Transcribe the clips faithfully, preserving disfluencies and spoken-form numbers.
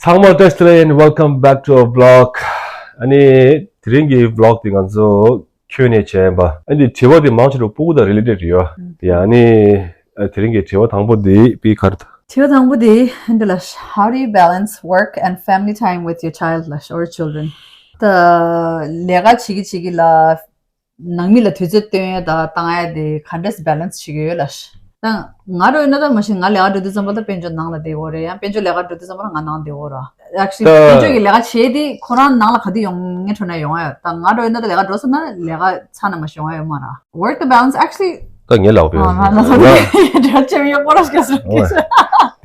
ཚང་མ་བཀྲ་ཤིས་བདེ་ལེགས། Welcome back to our vlog. ཨ་ནི་དེ་རིང་གི་vlog་དེ་ང་ཚོ་ཁྱོན་ནས་བྱས་ཡིན་པ། ཨ་ནི་དྲི་བ་དེ་མང་ཆེ་བ་སྤུ་གུ་དང་related་རེད་ཡོད། ཡ་ཨ་ནི་དེ་རིང་གི་དྲི་བ་དང་པོ་དེ་པི་གར། དྲི་བ་དང་པོ་དེ་འདི་ལ། How do you balance work and family time with your child ལ or children? ད་ལས་ཀ་བྱེད་ཀྱི་བྱེད་ཀྱི་ལ། ནང་མི་ལ་དུས་ཚོད་སྟོན་ཡ་དང་བཏང་ཡ་དེ་ག་འདྲས་balance་བྱེད་ཀྱི་ཡོད་ལ། ད་ང་འདྲ་ཡིན་ན་ད་མ་གཞི་ང་ལས་ཀ་འགྲོ་དུས་ཙམ་པ་ད་དཔལ་འབྱོར་ནང་ལ་བསྡད་ཡོད་རེད། ཡང་དཔལ་འབྱོར་ལས་ཀ་འགྲོ་དུས་ཙམ་པ་ང་ནང་བསྡད་ཡོད་ར། Actually་ད་དཔལ་འབྱོར་གྱི་ལས་ཀ་བྱེད་དེ་ཁོ་རང་ནང་ལ་ག་དུས་ཡོང་ངས་འཕྲོ་ན་ཡོང་ཡ་ཡོད། ད་ང་འདྲ་ཡིན་ན་ད་ལས་ཀ་འགྲོ་སོང་ན་ལས་ཀ་ཚ་ན་མ་གཞི་ཡོང་ཡ་ཡོད་མ་ར། Work the balance actually ད་ངས་ལབ་པ་ཡོད། ང་ང་ཚོ་འདྲ་ཆེ་མི་ཡོད་པོ་ར་སྐྱ་སོ་སྐྱ་སོ།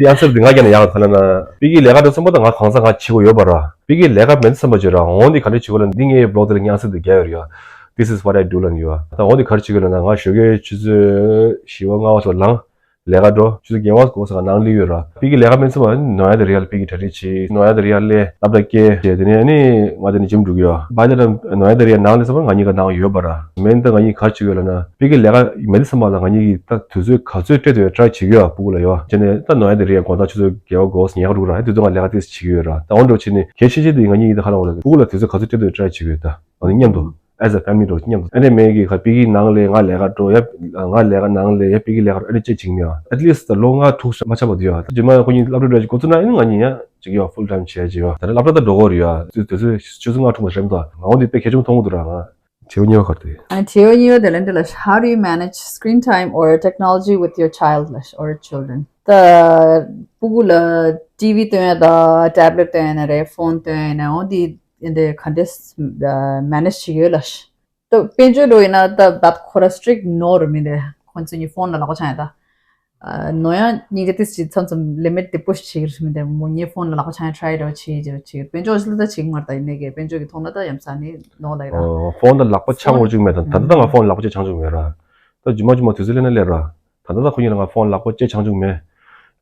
དེ་answer་དེ་ང་རྒྱ་ནས་ཡག་ག་ལ་ན་པི་གི་ལས་ཀ་འགྲོ་ཙམ་པ་ད་ང་གང་ཟག་ང་བྱེད་དགོས་ཡོད་པ་ར། པི་གི་ལས་ཀ་མེད་བསམ་པ་བྱོས་ར། འོང་འདི་ག་འདྲ་བྱེད་དགོས་ལ་འདི་ངའི་vlog་དེ་ལ་ངས་answer་དེ་རྒྱག་ཡོད་ར་ཡ། This is what I do ལ་ཡོད། ད་འོང་འདི་ག་རེ་བྱེད་དགོས་ལ་ན་ང་ཞོགས་ཀའི་ཆུ་ཚོད་བཞི་པ་ལྔ་པ་སོགས་ལངས། ལས་ཀ་འགྲོ། ཆུ་ཚོད་བརྒྱད་པ་སྐོར་ས་ང་ནང་སླེབས་ཡོད་ར། པི་གི་ལས་ཀ་མེད་ཙམ་པ་ནོར་ཡ་དེ་རེད་ཡ། པི་གི་གྲ་སྒྲིག་བྱེད། ནོར་ཡ་དེ་རེད་ཡ་སླེབས། སློབ་གྲྭ་སྐྱེལ་བྱས་དེ་ནས་ཨ་ནི་ང་དེ་ནས་gym་འགྲོ་གི་ཡོད། བ་དེ་ནོར་ཡ་དེ་རེད་ཡ་ནང་སླེབས་ཙམ་པ་ང་གཉིས་ཀ་ནང་ཡོད་པ་ར། མེད་ད་ང་གཉིས་ག་རེ་བྱེད་དགོས་ལ་ན་པི་གི་ལས་ཀ་མེད་ཙམ་པ་ལ་ང་གཉིས་ཀྱི་ད་དུས་ཚོད་ག་ཚོད་སྤྲད་ཐུབ་ཡ་try་བྱེད་ཀྱི་ཡོད་སྤུ་གུ་ལ་ཡོད། བྱས་ནས་ད་ནོར་ཡ་དེ་རེད་ཡ་དགོང་དག་ཆུ་ཚོད་བརྒྱད་པ་འགོ་ཉལ་ཁ་འགྲོ་ར། ཨ་དེ་ཚོ་ང་ལས་ཀ་ཏིས་བྱེད་ཀྱི་ཡོད་ར། ད་འོ་འགྲོ་བྱས་ནས་གལ་ཆེ་ཆེ་དེ་ང་གཉིས་ཀྱི་ད་ག་ལ་འོ་ལ་སྤུ་གུ་ལ་དུས་ཚོད་ག་ཚོད་སྤྲད་ཐུབ་ཡ་try བྱེད་ཀྱི་ཡོད། ད་འོ་ནི་མཉམ་དུ། As a family འགྲོ་མཉམ་དུ། ཨ་ནི་མེད་ཀྱི་ཁ་པི་གི་ནང་ལས་ང་ལས་ཀ་འགྲོ་ཡ། ང་ལས་ཀ་ནང་ལས་ཡ་པི་གི་ལས་ཀ་འགྲོ་ཨ་ནི་ཅེ་བྱེད་མི་ཡ། At least ད་ལོ་ལྔ་དྲུག་མ་ཆགས་པ་དུས་ཡ། ད་རྗེས་མ་ཁོ་གཉིས་སློབ་གྲྭ་འགྲོ་ཅིག་འགོ་ཚུགས་ན་ཨ་ནི་ང་གཉིས་ཡ་ཅིག་ཡ་full time བྱས་ཅིག་ཡ། ད་ནི་སློབ་གྲྭ་ད་འགྲོ་གོ་རེད་ཡ། དུས་དུས་ཚོད་ཆུ་ཚོད་ལྔ་དྲུག་མ་རེད་འདུག་ང་འོ་འདི་དཔེ་གལ་ཆེན་པོ་མཐོང་གི་འདུག་ར་ང་། དྲི་བ་གཉིས་པ་ག་རེ་རེད། ཨ་ནི་དྲི་བ་གཉིས་པ་དེ་ལ་འདི་ལ། How do you manage screen time or technology with your child ལ or children? ད་སྤུ་གུ་ལ་ཊི་ཝི་སྟོན་ཡ་ད་ཊེབ་ལེཊ་སྟོན་ཡ་ན་རེད། ཕོན་སྟོན་ཡ་ན་འོ་འདི་འདི་ག་འདྲས་manage བྱེད་ཀྱི་ཡོད་ལ། ད་དཔལ་འབྱོར་འགྲོ་ཡིན་ན་ད་ད་ཁོ་ར་strict no རུ་མི་འདུག་ཁོ་ཚོ་གཉིས་ཕོན་ལ་ལག་པ་འཆང་ཡ་ད། ཨ་ནོར་ཡང་སྙིང་རྗེ་ཏིས་ཅིག་མཚམས་མཚམས་limit དེ་push བྱེད་ཀྱི་རེད་མི་འདུག་མོ་གཉིས་ཕོན་ལ་ལག་པ་འཆང་ཡ་try འདྲ་བོ་བྱེད་ཀྱི་བྱེད་ཀྱི་དཔལ་འབྱོར་ཞིག་ལ་ད་བྱེད་ཀྱི་མ་རེད། ད་ཡིན་ནའི་གི་དཔལ་འབྱོར་གྱི་ཐོག་ན་ད་ཡ་མཚན་ནི་ནོར་ལ་ཡིན་ར། ཨོ་ཕོན་ད་ལག་པ་འཆང་དགོས་ཅིག་མེད། ད་ད་ལྟ་ང་ཕོན་ལག་པ་ཅིག་འཆང་བཅུག་མེད་ར། ད་རྗེས་མ་རྗེས་མ་དུས་ཚོད་སླེབས་ན་སླེབས་ར། ད་ལྟ་ད་ཁོ་གཉིས་ལ་ང་ཕོན་ལག་པ་ཅིག་འཆང་བཅུག་མེད།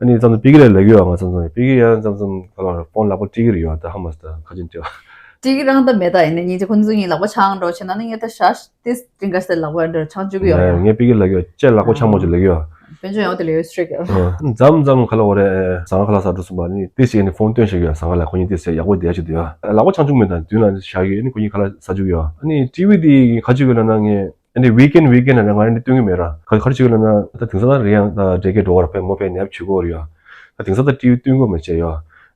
ཨ་ནི་མཚམས་མཚམས་པི་ཀི་ལ་ལབ་ཀྱི་ཡོད། ང་མཚམས་མཚམས་པི་ཀི་ཡང་མཚམས་མཚམས་ཁ་ལ་ཕོན་ལག་པ་སྤྲད་ཀྱི་རེད་ཡོད། ད་ཧ་མ་སི་ད་ཁ་ཅིན་སྤྲད་པ། སྤྲད་ཀྱི་རང་ད་མེད། ད་ཡིན་ནའི་སྙིང་རྗེ་ཁོ་ཚོ་གཉིས་ལག་པ་འཆང་འགྲོ་བྱེད་ན་ནི་ངས་ད་ཞག་ཏིས་ཏིང་ག་སི་ལག་པ་འདྲ་འཆང་བཅུག་གི་ཡོད་ཡ། ངས་པི་ཀི་ལབ་ཀྱི་ཡོད། ཅེ་ལག་པ་འཆང་མོ་ཅེ་ལབ་ཀྱི་ཡོད། དཔལ་འབྱོར་ཡང་དེ་ལས་ཡོད་strict ཡ། མཚམས་མཚམས་ཁ་ལ་འོ་རེད། ཟ་ཁང་ཁ་ལག་ཟ་འགྲོ་སོང་པ་ནི་ཏིས་ཅིག་ནི་ཕོན་སྟོན་བྱེད་ཀྱི་ཡོད། ཟ་ཁང་ལ་ཁོ་གཉིས་ཏིས་ཡག་པོ་བསྡད་ཡ་ཅིག་འདུག་ཡ། ལག་པ་འཆང་བཅུག་མེད། ད་མདུན་ལ་བཞག་གི་ཨ་ནི་ཁོ་གཉིས་ཁ་ལག་ཟ་བཅུག་གི་ཡོད། ཨ་ནི་ཊི་ཝི་དེ་ག་ཅིག་ཡོད་ལབ་ན་ངས། ཨ་ནི་weekend weekend ལ་ང་རང་ནི་སྟོན་གྱི་མེད་ར། ག་ག་རེ་བྱེད་ཀྱི་ལབ་ན་ད་དེང་སང་ད་རེ་ཡང་ད་day care འགྲོ་བར་ཕན་མོ་ཕན་ནེབ་བྱེད་དགོས་རེད་ཡ། ད་དེང་སང་ད་ཊི་ཝི་སྟོན་དགོས་མ་བྱས་ཡ།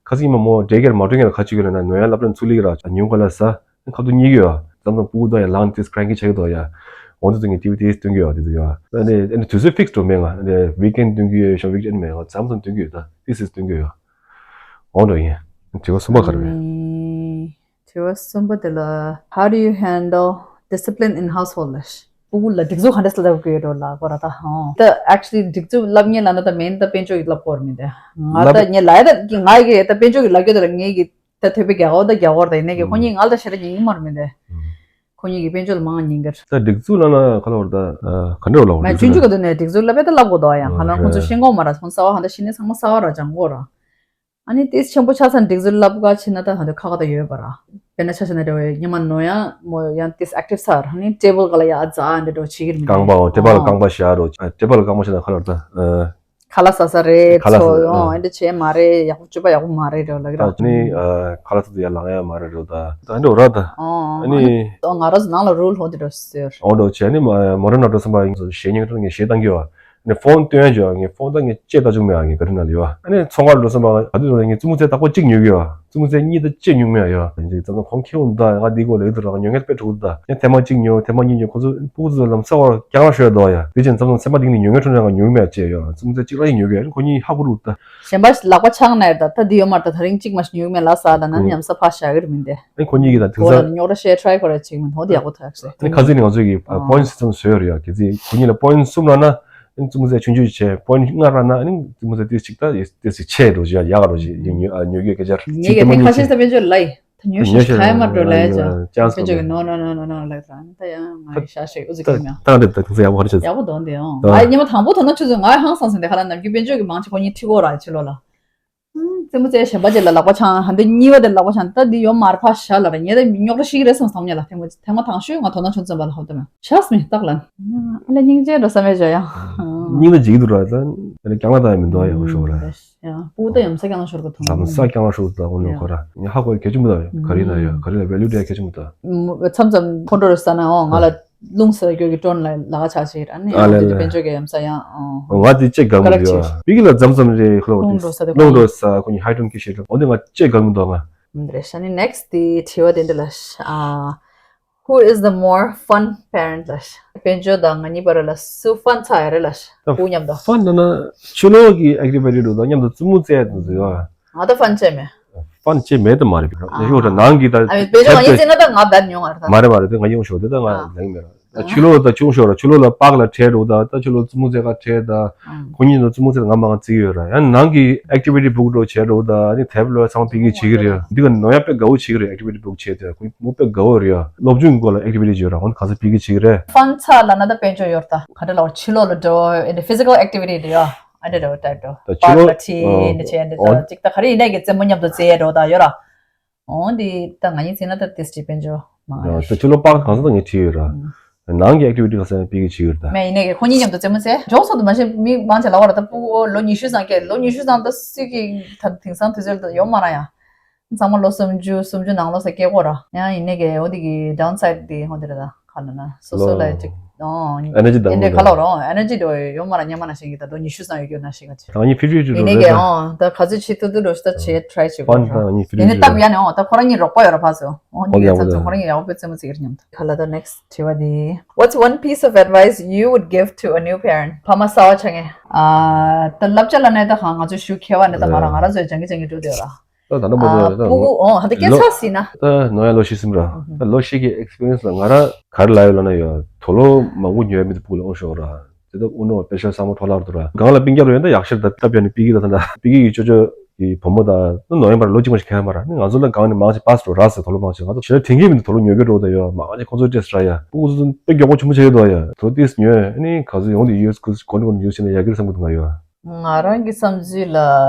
ཁ་སང་ཉི་མ་མོ་day care མ་སྟོན་ཀྱང་ག་བྱེད་ཀྱི་ལབ་ན་ནོར་ཡ་སློབ་གྲྭ་ཚུགས་ལེ་གི་ར་ཉུང་ག་ལ་ཟ། ཁ་ཐུག་གཉིད་ཀྱི་ཡ། མཚམས་མཚམས་སྤུ་གུ་ད་ཡ་ལངས་ཏིས་cranky ཆགས་ཀྱི་འདུག་ཡ། འོང་དུས་ངས་ཊི་ཝི་ཏིས་སྟོན་གྱི་ཡ་དེ་འདུག་ཡ། ཨ་ནི་ཨ་ནི་དུས་ཚོད་fix འགྲོ་མེད། ང་ཨ་ནི་weekend སྟོན་གྱི་ཡོད། ཤོག་weekend མེད། ང་མཚམས་མཚམས་སྟོན་གྱི་ཡོད། ད་ཏིས་སི་སྟོན་གྱི་ཡོད། འོང་འགྲོ་ཡིན། དྲི་བ་གསུམ་པ་ག་རེ་རེད། ཨ་ནི། དྲི་བ་གསུམ་པ་དེ་ལ། How do you handle discipline in household ལ། སྤུ་གུ་ལ་སྒྲིག་འཛུགས་ག་འདྲ་སེ་ལབ་དགོས་རོ་ལ་གོ་ར་ད་ཧོ། ད་actually སྒྲིག་འཛུགས་ལབ་ཉན་ལ་ན་ད་མེན་ད་དཔལ་འབྱོར་གྱི་ལབ་གོ་ར་མི་འདུག་ང་ལབ་ད་ཉན་ལ་ཡ་ད་ང་གི་ད་དཔལ་འབྱོར་གྱི་ལབ་རྒྱུ་དེ་ལ་ངེད་ཀྱི་ད་ཐོད་པའི་རྒྱ་གོ་ད་རྒྱ་གོ་ར་ད་ཡིན་ནའི་གི་ཁོ་གཉིས་ང་ལ་ད་ཞེ་དྲག་ཉན་གི་མ་ར་མི་འདུག་ཁོ་གཉིས་ཀྱི་དཔལ་འབྱོར་ལ་མང་ཉན་གི་ར། ད་སྒྲིག་འཛུགས་ལབ་ན་ག་ལ་བར་ད་ག་འདྲ་ལབ་ར། མ་ཆུང་ཆུང་ག་དུས་ནས་སྒྲིག་འཛུགས་ལབ་པས་ད་ལབ་གོ་ད་ཡ། ཧ་ལམ་ཁོ་ཚོ་ཤེས་གོ་མ་ར། ཁོ་ཚོ་ཧ་ད་ཤེས་ནས་ཚང་མ་གསར་པ་ར་སྦྱང་གོ་ར། ཨ་ནི་ཏིས་ཆེན་པོ་ཆགས་ཚར་སྒྲིག་འཛུགས་ལབ་ག་ཕྱིན་ན་ད་ཧ་འདོད་ཁ་ཁ་ད་ཡོད་པ་ར། དཔེར་ན་ཆ་བཞག་ན་རེ་བའི་ཉི་མ་ནོ་ཡང་མོ་ཡང་ཏིས་active ཚར། ཨ་ནི་table ག་ལ་ཡ་ཨ་ཛ་ཨ་འདྲ་འགྲོ་བྱེད་ཀྱི་རེད་མི་རྐང་པ་འོ་table གང་པ་བཞག་རོ། table གང་པ་བཞག་ན་ཁ་ལ་ད། ཁ་ལག་ཟ་ས་རེད། ཁ་ལག་ཚོ་ཟ་ཨ་འདྲ་བྱས་མ་རེད། ཡག་པོ་སྤྱོད་པ་ཡག་པོ་མ་རེད་རེ་ལབ་ཀྱི་ར། ད་ནི་ཁ་ལག་ཚོ་ཡ་ལང་ཡ་མ་རེད་རོ། ད་ད་འདྲ་ར་ད། ཨ་ནི་ང་རང་ཚོ་ནང་ལ་རུལ་ཧོ་འདི་འདྲ་ཟེར། འོ་འདྲ་བྱས་ནི་མོ་རང་ན་འགྲོ་སོང་པ་ཡིན་ཟེར་ཞེ་ཉེན་ཁྲོད་ངས་ཞེ་བཏང་གི་ཡོད། ནས་ཕོན་སྟོན་ཡ་ཇོ་ངས་ཕོན་ད་ངས་ཅེ་ལྟ་བཅུག་མེད། ཨ་ངས་ག་རེ་ན་ལེ་བ། ཨ་ནི་ཚོང་ཁང་འགྲོ་སོང་པ་ག་དུས་ནས་ངས་རྩེད་མོ་རྩེ་རྟག་པར་གཅིག་ཉོ་གི་ཡོད། རྩེད་མོ་རྩེ་གཉིས་ད་ཅེ་ཉོ་མེད་ཡ། ཡིན་ཙང་ཁོང་ཁེ་འོང་ད་ང་འདི་གོ་ལེ་དུ་ར་ཉོ་ངས་དཔེ་འཕྲོག་ད་ཡང་ཐེངས་མ་གཅིག་ཉོ་ཐེངས་མ་གཉིས་ཉོ་ཁོ་ཚོ་སྤུ་གུ་ཚོ་ལམ་སེ་བར་རྐྱང་ར་ཤོད་དོ་ཡ། དེ་བཞིན་མཚམས་མཚམས་སེམས་པ་གཏིང་ནས་ཉོ་ངས་འཕྲོ་ན་ང་ཉོ་གི་མེད་ཅེ་ཡ། རྩེད་མོ་རྩེ་གཅིག་ར་ཡིན་ཉོ་གི་ཡ། ཨ་ནི་ཁོ་གཉིས་ཧ་གོ་རུ་ད། གཞན་པ་ལག་པ་འཆང་ནས་ད་ད་འདི་ཡོད་མ་རེད། ད་ད་རིང་གཅིག་མ་ཞིག་ཉོ་གི་མེད་ལ་ས་ད་ན་ཉམས་ས་ཕ་ཤ་གི་རེད་མི་འདི། ཨ་ནི་ཁོ་གཉིས་ཀྱི་ད་དེང་གོ་ལ་སང་རྙོག་དྲ་བཤད་try གོ་ར་ཅིག་མི་འདུག་འདི་ཡག་པོ་ཐག་ཟེར། ཨ་ནི་ཁ་སང་ནས་ང་ཚོ་གི་ཨ་point system བཟོས་ཡོད་རེད་ཡ། གལ་སྲིད་ཁོ་གཉིས་ལ་point གསུམ་རག་ན། ཨ་ནི་རྩེད་མོ་རྩེ་ཆུང་ཆུང་བྱས་point ལྔ་རག་ན་ཨ་ནི་རྩེད་མོ་རྩེ་ཏིས་ཅིག་ད་ཏིས་ཅིག་ཆེ་འགྲོ་ཅིག་ཡག་འགྲོ་ཅིག་ཡིན་ཉོ་ཨ་ཉོ་གི་སྐད་ཆ་རེད། ངས་ཅིག་ཐེངས་མ་གཉིས་ཀ་ཤེས་ས་དཔེ་འཇོག་ལ་ཡི་ད་ཉོ་ཤེས་ག་ཡ་མ་འགྲོ་ལ་ཡ་ཅང་དཔེ་འཇོག་གི་no no no no no ལ་ད་ཡང་ང་ཡི་ཤ་ཤེས་ཨུ་ཙི་གི་མྱོང་། ད་འདི་ད་ཐུག་ས་ཡག་པོ་ག་རེ་བྱས། ཡག་པོ་འདོན་དེ་ཡང་ད་ཨ་ཉི་མ་དང་པོ་དོ་ན་ཆུ་ཚོད་ང་ཡི་ཧང་སང་སེ་འདི་ཁ་ལ་ནམ་རྒྱུན་དཔེ་འཇོག་གི་མང་ཆེ་ཁོ་གཉིས་ཁྲིད་གོ་ར་ཕྱི་ལོགས་ལ། རྩེད་མོ་རྩེ་གཞན་པ་ཅིག་ལ་ལག་པ་འཆང་ཧ་འདི་གཉིས་པ་དེ་ལག་པ་འཆང་ད་འདི་ཡོད་མར་ཕ་ཤ་ལ་ར་ངས་ད་རྙོག་དྲ་ཤི་གི་རེད་བསམ་བསམ་ཉ་ལ་ཐེངས་མ་ཐེངས་མ་དང་ཤོས་ང་དོ་ན་ཆུ་ཚོད་པ་ལ་ཧོབ་ཏེ་མ་ཤ་སྨི་སྟག་ལ་ཨ་ལ་སྙིང་རྗེ་འགྲོ་བསམ་མེད་བྱ་ཡང་སྙིང་ལ་འཇིགས་འདུག་ར་ད་ ཨ་ནི་རྐྱང་ལ་བཏང་ཡ་མི་འདུག་ཡག་པོ་ཤོར་ར། ཡ། སྤུ་གུ་ད་ཡ་མཚན་རྐྱང་ལ་ཤོར་གི་འདུག་ལམ་སང་རྐྱང་ལ་ཤོར་འདུག་ཨོ་ནོ་ཁོ་ར། ཡ་ཧ་གོ་ཡ་གལ་ཆེན་པོ་འདུག་ག་རེ་ཡིན་ན་ཡ་ག་རེ་ལ་ཝེ་ལུ་སྤྲད་ཡ་གལ་ཆེན་པོ་འདུག་མཚམས་མཚམས་ཕོ་ཊོ་རེ་ཟ་ན་ཨོ་ང་ལ་རླུང་ཟ་རྒྱུ་གི་ཊོན་ལ་ལ་ཁ་ཆགས་ཤིག་ཨ་ནི་ཨ་ལེ་ཨ་ནི་ལེ། དཔལ་འབྱོར་གྱི་ཡ་མཚན་ཡང་ཨོ། ང་དེ་ཅེས་དགའ་མི་འདུག་ཡ། པི་ཀི་ལ་མཚམས་མཚམས་རེ་ཁོ་ལ་རླུང་འགྲོ་ས་དེ་རླུང་འགྲོ་ས་ཁོ་གཉིས་ཧའི་ཊོན་སྐད་བཤད་འགྲོ་འོ་དེ་ང་ཅེས་དགའ་མི་འདུག་ང་། འདི་རེད་ཤ་ནི་next དེ་དྲི་བ་དེ་འདི་ལ་ཤ། Who is the more fun parent ལ་ཤ། དཔལ་འབྱོར་དང་ང་གཉིས་བར་ལ་སུ་ཕན་ཚ་ཡ་རེད་ལ་ཤ། སྤུ་གུ་མཉམ་དུ། ཕན་ན་ན་ཕྱི་ལོགས་ཀྱི་ཨེག་ཊི་བི་ཊི་འདུག་དང་མཉམ་དུ་རྩེད་མོ་རྩེ་ཡ་དེ་ཚོ་ཡོད། ང་ད་ཕན་བྱས་མེད། ཕན་བྱས་མེད་དུ་མ་རེད་པ། ཨ། ཡོད་ར་ནང་གི་ད་ཨ་དཔལ་འབྱོར་ང་གཉིས་རྩེད་ན་ད་ང་བད་མྱོང་ང་རེད་ད། མ་རེད་མ་རེད་དེ་ང་གཉིས་ཡོང་ཤོག་དེ་ད་ང་ཨ་ལེང་མེད་ར། ད་ཕྱི་ལོགས་ད་ཆུང་ཤོས་ར་ཕྱི་ལོགས་ལ་པཱག་ལ་ཁྲིད་འགྲོ་ད་ད་ཕྱི་ལོགས་རྩེད་མོ་རྩེ་ག་ཁྲིད་ད། ཨང་། ཁོ་གཉིས་ཚོ་རྩེད་མོ་རྩེ་ད་ང་མ་ང་རྩེ་གི་ཡོད་ར་ཡང་ནང་གི་ཨེག་ཊི་བི་ཊི་book འགྲོ་བྱས་འགྲོ་ད་ཨ་ནི་དེབ་ལོ་ཚང་མ་ཕ་གིར་བྱེད་ཀྱི་རེད། འདི་ག་ནོར་ཡ་དཔེ་དགའ་བོ་བྱེད་ཀྱི་རེད། ཨེག་ཊི་བི་ཊི་book བྱས་ཏེ་ཁོ་མོ་དཔེ་དགའ་བོ་རེད་ཡ། སློབ་སྦྱོང་སྐོར་ལ་ཨེག་ཊི་བི་ཊི་ཡོད་ར་ཁོ་ག་ཚོད་ཕ་གིར་བྱེད་ཀྱི་རེད། ཕན་ཚ་ལ་ན་ད་དཔལ་འབྱོར་ཡོད་ད་ག་འདྲ་ལ་ཕྱི་ལོགས་ལ་འགྲོ་ཨེ་འདྲ་physical activity འདྲ་ཡོད་ཨ་འདྲ་འདྲ་ད་འགྲོ་ད་ཕྱི་པཱག་ལོགས་ལ་ཁྲིད་ཨ་འདྲ་བྱས་འདྲ་ཨོ་ད་ཅིག་ད་ག་རེ་ཡིན་ནའི་གི་རྩེད་མོ་མཉམ་དུ་རྩེ་ཡ་འགྲོ་ད་ཡོད་ར། འོ་འདི་ད་ང་གཉིས་ཚེ་ན་ད་ཏིས་ཅི་དཔལ་འབྱོར་མང་ཡ་ད་ཕྱི་ལོགས་པཱག་གང་ས་ད་ངས་ཁྲིད་ཡོད་ར། ནང་གི་ཨེག་ཊི་བི་ཊི་གང་ས་ཡང་ཕ་གིར་བྱེད་ཀྱི་ཡོད་ར་ད། མེད་ཡིན་ནའི་གི་ཁོ་གཉིས་མཉམ་དུ་རྩེད་མོ་རྩེ་འཇོག་སོགས་དུ་མ་ཤེས་མི་མང་ཆེ་ལ་བ་ར་ད་སྤུ་གུ་ལོ་ཉི་ཤུ་ཚང་སྐྱེས་ལོ་ཉི་ཤུ་ཚང་ད་སུས་ཀྱི་ད་དེང་སང་དུས་ཚོད་ད་ཡོད་མ་ར་ཡ། ཚང་མ་ལོ་སུམ་ཅུ་སུམ་ཅུ་ནང་ལོ་ས་སྐྱེས་གོ་ར་ཡང་ཡིན་ནའི་གི་འོ་འདི་གི་downside དེ་ཧོ་འདི་ར་ད། ག་ལ་ན་སོ་སོ་ལ་ཅིག་ཨོ་ཨེ་ནར་ཇི་དང་ཨེ་འདྲ་ག་ལ་རོ་ཨེ་ནར་ཇི་དོ་ཡོད་མ་ར་ཉམས་མ་ན་ཞིག་གི་ད་དོ་ཉི་ཤུ་ཙམ་ཡོད་རྒྱུ་ན་ཞིག་ག་ཅིག་ད་ངས་ཕི་ཕི་ཅིག་ཡིན་ནའི་གི་རོ་ཨོ་ད་ག་ཚོད་ཆེ་ཏུ་ཏུ་རོ་ཤི་ད་ཆེ་ཊི་རའི་ཅིག་ཕན་ད་ངས་ཕི་ཕི་ཡིན་ནའི་ཅིག་སྟབས་ཡ་ནས་ཨོ་ད་ཁོ་རང་གཉིས་རོགས་པ་ཡོད་ར་ཕ་སོ་ཨོ་ཨོ་ངས་ཡ་ཚང་ཚང་ཁོ་རང་གཉིས་ཡག་པོ་རྩེད་མོ་རྩེ་གི་རེད་མཉམ་དུ་ག་ལ་ད་next དྲི་བ་འདི། What's one piece of advice you would give to a new parent? ཕ་མ་གསར་བ་ཆགས་མཁན། ཨ་ད་བསླབ་བྱ་ལ་ནས་ད་གང་ང་ཚོ་ཞུ་མཁས་པ་ནས་ད་མ་ར་ང་ར་ཚོའི་སྦྱང་གི་སྦྱང་གི་འགྲོ་དེ་ཡོད་ར། ད་ད་ལྟ་མ་ཨ་འདུག་ད་སྤུ་གུ་ཨོ་ཧ་ད་སྐད་ལོ་ཆ་ཟིན་ན། ད་ནོ་ཡ་ལོ་ཤི་སིམ་ར། ད་ལོ་ཤི་གི་ཨེག་སི་པི་རི་ཡན་སི་ལ་ང་ར་ག་རེ་ལ་ཡོད་ལ་ན་ཡོད་དོ་ལོ་མང་པོ་ཉོས་མི་དེ་སྤུ་གུ་ལ་ཨོ་ཤོག་ར། དེ་ད་ཨུ་ནོ་པེ་ཤ་ས་མོ་འཕྲོ་ལར་དུ་ར། གང་ལ་སྤུན་ཀྱག་རོ་ཡན་ད་ཡག་ཤར་ད་སྟབས་ཡ་ནི་པི་ཀི་ད་ད་པི་ཀི་གི་ཅོ་ཅོ་གི་བུ་མོ་ད་ད་ནོ་ཡན་པར་ལོ་གཅིག་མ་ཞིག་ཁ་མ་ར་ནི་ང་ཚོ་ལ་གང་ནི་མང་ཆེ་པ་སི་རོ་ར་སེ་དོ་ལོ་མང་ཆེ་ང་ཚོ་ཞེ་ན་དེང་གི་མི་དེ་དོ་ལོ་ཉོ་གི་འགྲོ་ད་ཡོད་མང་ཆེ་ཁོ་ཚོ་ཏེ་སི་ར་ཡ་སྤུ་གུ་ཚོ་པེ་མགྱོགས་པོ་ཆུང་མོ་ཆགས་ཡོད་དོ་ཡ་དོ་ཏེ་སི་ཉོས་ནི་ག་ཚོད་ཡོང་དེ་ཡོད་སྐུ་གོ་ནི་གོ་ནི་ཡོད་ཤེ་ན་ཡ་གི་ར་བསམ་གི་འདུག་ང་ཡོད། ང་རང་གི་བསམ་ཚུལ་ལ་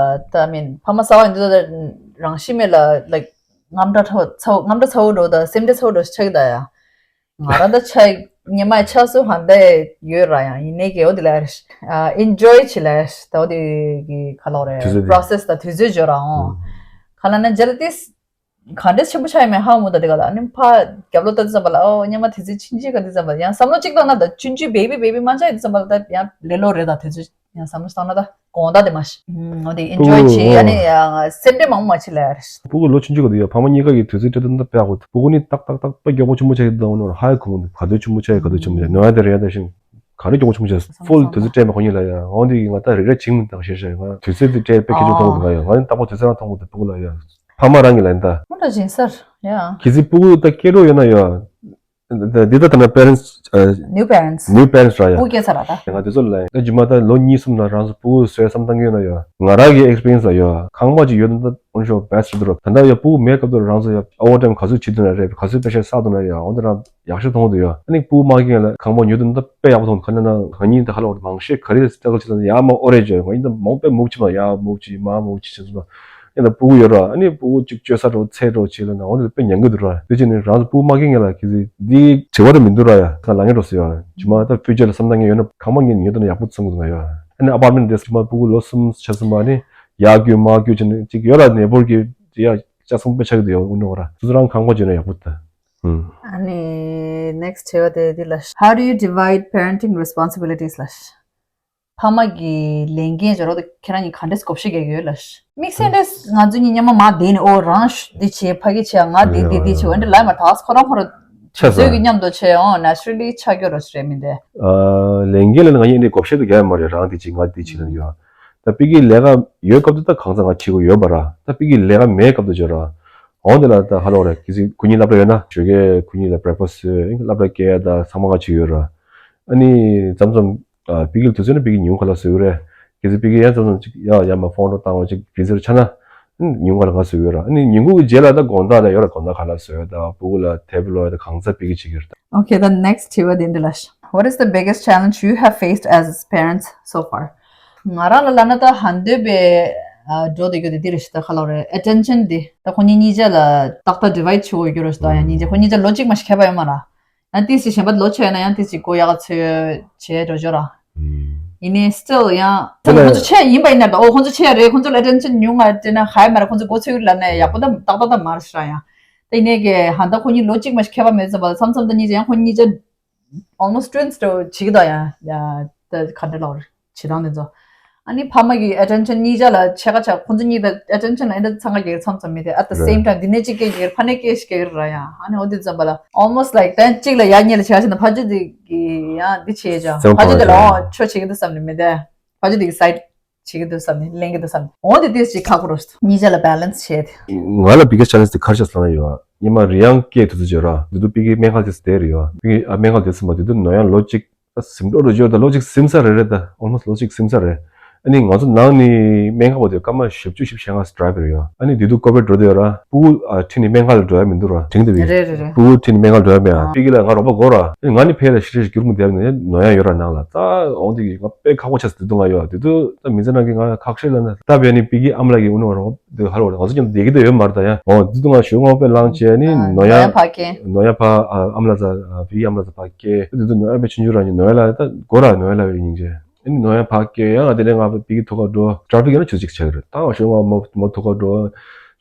ད་མིན་ཕ་མ་གསར་བ་ཡིན་དུས་ད་རང་ཤི་མེད་ལ་like རྔམ་སྒྲ་ཚ་བོ་རྔམ་སྒྲ་ཚ་བོ་འགྲོ་ད་སེམས་ཁྲལ་ཚ་བོ་འགྲོ་ཆགས་ཀྱི་ད་ཡ། ང་རང་ད་ཆ་ཉི་མ་ཆ་སུ་ཧན་ད་ཡོད་ར་ཡང་ཡིན་ནའི་གི་འོ་དེ་ལ་ཨ་ཨེན་ཇོའི་བྱེད་ལ་ད་འོ་དེ་གི་ག་ལོག་རེད་དུས་ཚོད་དེ་པོ་རོ་སེ་སི་ད་དུས་ཚོད་འཇོག་ར་འོང་། ག་ལ་ན་ཇལ་ཏིས། ག་འདྲས་ཆེན་པོ་ཆགས་ཡོད་མེད་ཧ་གོ་མི་འདུག་དེ་ག་ལ་ཨ་ནི་ཕ་རྒྱབ་ལོག་ལྟ་དུས་ཙམ་པ་ལ་ཨོ་སྙེ་མ་དེ་ཚོ་ཆུང་ཆུང་ག་དུས་ཙམ་པ་ཡང་བསམ་བློ་གཅིག་བཏང་ན་ད་ཆུང་ཆུང་baby baby མ་ཆགས་ཡོད་དུས་ཙམ་པ་ལ་ད་ཡང་ལེ་ལོ་རེད་ད་དེ་ཚོ་ཡང་བསམ་བློ་བཏང་ན་ད་དགོང་དག་དེ་མ་ཤི་ཨོ་དེ་ཨེན་ཇོའི་བྱེད་ཨ་ནི་ཡང་སེམས་ཁྲལ་མང་པོ་མ་བྱེད་ལ་ཡ་རེད། སྤུ་གུ་ལོ་ཆུང་ཆུང་ག་དུས་ཡ་ཕ་མ་གཉིས་ཀ་གི་དུས་ཚོད་སྤྲད་དུས་ད་དཔེ་ཡག་པོ་འདུག་སྤུ་གུ་ནི་ཏག་ཏག་ཏག་དཔེ་མགྱོགས་པོ་ཆུང་མོ་ཆགས་ཡོད་ད་འོ་ནོར་ཧ་ཡ་གོ་མི་འདུག་ག་དུས་ཆུང་མོ་ཆགས་ཡོད་ག་དུས་ཆུང་མོ་ཆགས་ཡོད་ནོར་ཡ་དེ་རེད་ཡ་ད་ཤིང་ག་རེ་མགྱོགས་པོ་ཆུང་མོ་ཆགས་ཧྥུལ་དུས་ཚོད་སྤྲད་མེད་ཁོ་གཉིས་ལ་ཡ་འོ་དེ་གི་ང་ད་རེ་རེ་བྱིང་མི་འདུག་ཤེས་ཤེས་ང་དུས་ཚོད་དེ་སྤྲད་དཔེ་སྐད་ཆ་མཐོང་གི་འདུག་ང་ཡ་ང་ནི་ཏག་པོ་དུས་ཚོད་རང་མཐོང་གི་འདུག་སྤུ་གུ་ལ་ཡ། ཕ་མ་རང་གི་ལན་ད། མོ་འདྲ་ཞིག་སར་ཡ། གལ་སྲིད་སྤུ་གུ་ད་སྐྱེ་འགྲོ་ཡོད་ན་ཡ། ད་འདི་ད་ད་ན་པེ་རེན་སི་ཨ། new parents new parents ར་ཡ། སྤུ་གུ་སྐྱེས་ཚར་ར་ད། ང་དེ་ཚོ་ལ་ཡ་ད་རྗེས་མ་ད་ལོ་གཉིས་གསུམ་ལ་རང་ཚོ་སྤུ་གུ་བཟོས་བསམ་བཏང་གི་ཡོད་ན་ཡ། ང་རང་གི་ཨེག་སི་པི་རི་ཡན་སི་ལ་ཡ་ཁང་པ་ཅིག་ཡོད་ན་ད་འོན་ཤོག་བེ་སི་ཊི་རེད་འདུག་ད་ད་ཡ་སྤུ་གུ་མེད་སྐབས་དུ་རང་ཚོ་ཡ་ཨོ་ཝར་ཊེམ་ག་ཚོད་བྱེད་འདུག་ན་རེད་ག་ཚོད་པེ་ཤ་བསགས་འདུག་ན་ཡ་འོ་ད་རང་། ཡག་ཤོས་མཐོང་གི་འདུག་ཡ། ཨ་ནི་སྤུ་གུ་མ་སྐྱེས་ལ་ཁང་པ་ཉོ་དུས་ད་དཔེ་ཡག་པོ་མཐོང་གི་ཁ་ན་ན་ང་གཉིས་ད་ཧ་ལོ་མང་ཤས་ག་རེ་སི་ཊྲག་གལ་བྱེད་ན་ཡ་མ་ཨོ་རེ་ཇོ་ང་གཉིས་ད་མང་དཔེ་མུག་ཆེ་མ་ཡ་མུག་ཆེ་མ་མུག་ཆེ་ཆེ་སོང་། ཨ་ནི་སྤུ་གུ་ཡོད་ར་ཨ་ནི་སྤུ་གུ་གཅིག་བཅོས་ས་འགྲོ་ཚེ་འགྲོ་བྱེད་ལ་ན་འོ་དེ་དཔེ་ཉན་གི་འདུག་ར་དེ་བྱས་ནས་རང་ཚོ་སྤུ་གུ་མ་སྐྱེས་ངེས་ལ་གི་ཟི་འདི་དྲི་བ་དེ་མི་འདུག་ར་ཡ་ཁ་ལ་ངེས་འགྲོ་སི་ཡ་ཇི་མ་ད་ཕུ་ཅར་ལ་བསམ་ད་ངེས་ཡོད་ན་ཁང་པ་ངེས་ཉོ་དུས་ན་ཡག་པོ་ཚང་གི་འདུག་ང་ཡ་ཨ་ནི་ཨ་པར་མེན་ཊི་དེ་ཇི་མ་སྤུ་གུ་ལོ་གསུམ་ཆ་གསུམ་པ་ནི་ཡ་རྒྱུ་མ་རྒྱུ་བྱས་ནས་གཅིག་ཡོད་ར་ནེ་བོར་གི་ཡ་ལྕགས་ཚོང་དཔེ་ཆགས་གི་འདུག་ཡ་འུ་ནོ་ར་སོ་སོ་རང་ཁང་པ་བྱས་ན་ཡག་པོ་ད། ཨ་ནི་next དྲི་བ་དེ་འདི་ལ། How do you divide parenting responsibilities ལ། ཕ་མ་གི་ལས་འགན་སྦྱོར་བ་དེ་ཁྱེད་རང་གཉིས་ག་འདྲས་གོ་བཤད་རྒྱག་གི་ཡོད་ལ། དམིགས་བསལ་འདྲས་ང་ཚོ་གཉིས་མཉམ་པ་མ་བསྡད་ནས་ཨོ་རང་འདི་བྱེད་ཕ་གི་བྱེད་ང་འདི་འདི་འདི་བྱེད་འོན་ཏེ་ལབ་མ་ཐག་ཁོ་རང་ཁོ་རང་ཆ་ཚང་དུས་ཚོད་ཀྱི་མཉམ་དུ་བྱེད་ཨོ་naturally ཆགས་ཀྱི་རོ་ཞིག་རེད་མིན་ཏེ། ལས་འགན་ལ་ང་གཉིས་འདི་གོ་བཤད་དུ་རྒྱག་ཡ་མ་རེད་རང་འདི་བྱེད་ང་འདི་བྱེད་ལ་ཡོད། ད་ཕ་གི་ལས་ཀ་ཡོད་སྐབས་དུ་ད་གང་ཚང་ང་བྱེད་དགོས་ཡོད་པ་ར་ད་ཕ་གི་ལས་ཀ་མེད་སྐབས་དུ་བྱེད་ར། འོང་དེ་ལ་ད་ཧ་ལོ་རེད་གལ་སྲིད་ཁོ་གཉིས་སློབ་གྲྭ་ཡོད་ན་ཞོགས་ཀས་ཁོ་གཉིས་ལ་breakfast བཟོས་སློབ་གྲྭ་སྐྱེལ་ཡ་ད་ཚང་མ་ང་བྱེད་ཡོད་ར། ཨ་ནི་མཚམས་མཚམས་ཨ་ཕ་གི་ལ་དུས་ཚོད་ན་ཕ་གི་ཉིན་གུང་ཁ་ལག་བཟོ་གི་རེད། གལ་སྲིད་ཕ་གི་ཡང་མཚམས་མཚམས་ཅིག་ཡ་ཡ་མ་ཕོན་རོ་བཏང་བ་ཅིག་གལ་སྲིད་ཆ་ན་ཨ་ནི་ཉིན་གུང་ཁ་ལག་ང་བཟོ་གི་ཡོད་ར། ཨ་ནི་ཉིན་གུང་གི་རྗེས་ལ་ད་དགོང་དག་ལ་ཡོད་ར་དགོང་དག་ཁ་ལག་བཟོ་ཡ་ད་སྤུ་གུ་ལ་དེབ་ཀློག་ཡ་ད་གང་ཚ་ཕ་གི་བྱེད་ཀྱི་རེད་ད། Okay, the next དྲི་བ་དེ་འདི་ལ་ཤ། What is the biggest challenge you have faced as parents so far? ང་རང་ལ་ལབ་ན་ད་ཧན་འདོད་པའི་ཨ་འགྲོ་བསྡད་རྒྱུ་དེ་འདི་རེད་ཤ་ད་ཁ་ལོ་རེད་attention དེ་ད་ཁོ་གཉིས་གཉིས་ཆ་ལ་ཏག་ཏག་divide བྱེད་དགོས་རྒྱུ་རེད་ཤ་ད་ཡང་གཉིས་ཆ་ཁོ་གཉིས་ཆ་ལོ་གཅིག་མ་ཞིག་ཁྱད་པར་ཡོད་མ་ར། ཡང་ཏིས་ཞིག་གཞན་པ་ལོ་ཆེ་ཡོད་ན་ཡང་ཏིས་ཞིག་སྒོ་ཡག་ག་ཚོད་བྱེད་འགྲོ་ཆོག་ར། ཡིན་ནའི་still ཡང་དེ་ལ་ཁོང་ཚོ་ཆེ་ཡིན་པ་ཡིན་ན་ད་ཨོ་ཁོང་ཚོ་ཆེ་རེད། ཁོང་ཚོ་ལ་attention ཉུང་ང་དྲན་ན་ཧའི་མ་རེད། ཁོང་ཚོ་མགོ་ཚོས་ལབ་ན་ཡག་པོ་ད་ཏག་ཏག་ད་མ་རེད་ཤག་ཡང་། དེ་ཡིན་ནའི་གི་ཧ་ད་ཁོ་གཉིས་ལོ་གཅིག་མ་ཞིག་ཁྱད་པར་མེད་ཙམ་པ་ལ་མཚམས་མཚམས་ད་གཉིས་ཀྱི་ཡང་ཁོ་གཉིས་ཀྱི almost twins འདྲ་བོ་བྱེད་ཀྱི་འདུག་ཡ། ཡ་ད་ག་འདྲ་ལབ་རེད། བྱེད་སྟངས་དེ་ཚོ། ཨ་ནི་ཕ་མ་གི་attention གཉིས་ཆ་ལ་ཕྱེད་ཀ་ཆ་ཁོང་ཚོ་གཉིས་ད་attention ལ་ཨེ་འདྲ་འཚང་ཁ་རྒྱག་མཚམས་མཚམས་མེད་དེ། at the same time འདི་ནས་གཅིག་སྐད་རྒྱག་ཕ་ནས་སྐད་ཞིག་རྒྱག་ར་ཡ། ཨ་ནི་འོ་དེ་ཙམ་པ་ལ་almost like ད་གཅིག་ལ་ཡ་གཉིས་ལ་བྱ་བྱས་ན་ཕ་ཆོས་དེ་གི་ཡ་འདི་བྱེད་ཅག་ཕ་ཆོས་དེ་ལ་ཨོ་ཆོས་བྱེད་ཀྱི་འདུག་བསམ་ནས་མེད་དེ། ཕ་ཆོས་དེ་གི་side བྱེད་ཀྱི་འདུག་བསམ་ནས་ལེན་གྱི་འདུག་བསམ་ནས། འོ་དེ་དེ་ཞིག་ཁག་པོ་རེད། གཉིས་ཆ་ལ་balance བྱས་ཏེ། ང་ལ་biggest challenge དེ་ག་རེ་ཆགས་སོང་ལབ་ན་ཡོད། ཉི་མ་རི་ཡང་སྐད་དུ་ཚོད་བརྗོད་ར་དེ་དུ་པི་ཀི་སྨན་ཁང་དེ་སུ་བསྡད་རེད་ཡོད། པི་ཀི་ཨ་སྨན་ཁང་དེ་ཚུད་མ་དེ་དུ་ནོར་ཡང་ལོ་གཅིག་ད་ཟིན་འགྲོ་རུ་བརྗོད་ད་ལོ་གཅིག་ཟིན་ས་རེད་རེད། ད་almost ལོ་གཅིག་ཟིན་ས་རེད། ཨ་ནི་ང་ཚོ་ནང་ནི་སྨན་ཁང་པ་དེ་སྐར་མ་བཞི་བཅུ་བཞི་བཅུ་ཞེ་ལྔ་drive རེད་ཡོད། ཨ་ནི་དེ་དུ་ཀོ་བིད་འགྲོ་དེ་ཡོད་ར་སྤུ་གུ་ཨ་ཁྲིད་ནས་སྨན་ཁང་ལ་འགྲོ་ཡ་མི་འདུག་ར་དྲན་གྱི་འདུག་པས། རེད་རེད་རེད། སྤུ་གུ་ཁྲིད་ནས་སྨན་ཁང་འགྲོ་ཡ་མེད་ཨ། ཨ། པི་ཀི་ལ་ང་རོགས་པ་དགོས་ར། ཨ་ནི་ང་ནི་ཕེ་ལ་ཤི་རེ་ཤི་རྒྱུར་མི་བསྡད་ནས་ནོར་ཡང་ཡོད་ར་ནང་ལ་ད་འོང་དེ་གི་ང་དཔེ་ཁག་པོ་ཆགས་སོང་། དེ་དུ་ང་ཡོད་དེ་དུ་ད་མི་ཚེ་ནང་གི་ང་ཁག་ཤས་ལ་ན་ད་བས་ནི་པི་ཀི་ཨ་མ་ལགས་ཀྱི་དབུ་ནོར་རོགས། འདི་ཧ་ལོ་ང་ཚོ་མཉམ་དུ་བསྡད་ཀྱི་འདུག་ཡོད་མ་རེད་ད་ཡ། འོ་འདི་དུ་ང་ཞོལ་ངོ་དཔེ་བླངས་བྱས་ནི་ཨ། ནོ་ཡ། ནོ་ཡ་ཕ་སྐད། ནོ་ཡ་ཕ་ཨ་ཨམ་ལ་ཚ་ཨ་བི་ཨམ་ལ་ཚ་ཕ་སྐད། འདི་དུ་ནོ་ཡ་ཕ་ཆུང་ཆུང་རང་ཉིད་ནོ་ཡ་ལ་ད་གོ་ར་ནོ་ཡ་ལ་བའི་སྙིང་རྗེ། ཨ་ནི་ནོ་ཡ་ཕ་སྐད་ཡང་ང་དེ་ནས་ང་པི་ཀི་ཐུག་ག་འགྲོ་ཊ་ཕིག་ཡོད་ན་ཆུ་ཚིགས་ཆགས་ཀྱི་རེད། ད་ང་ཞོལ་ངོ་མོ་མོ་ཐུག་ག་འགྲོ་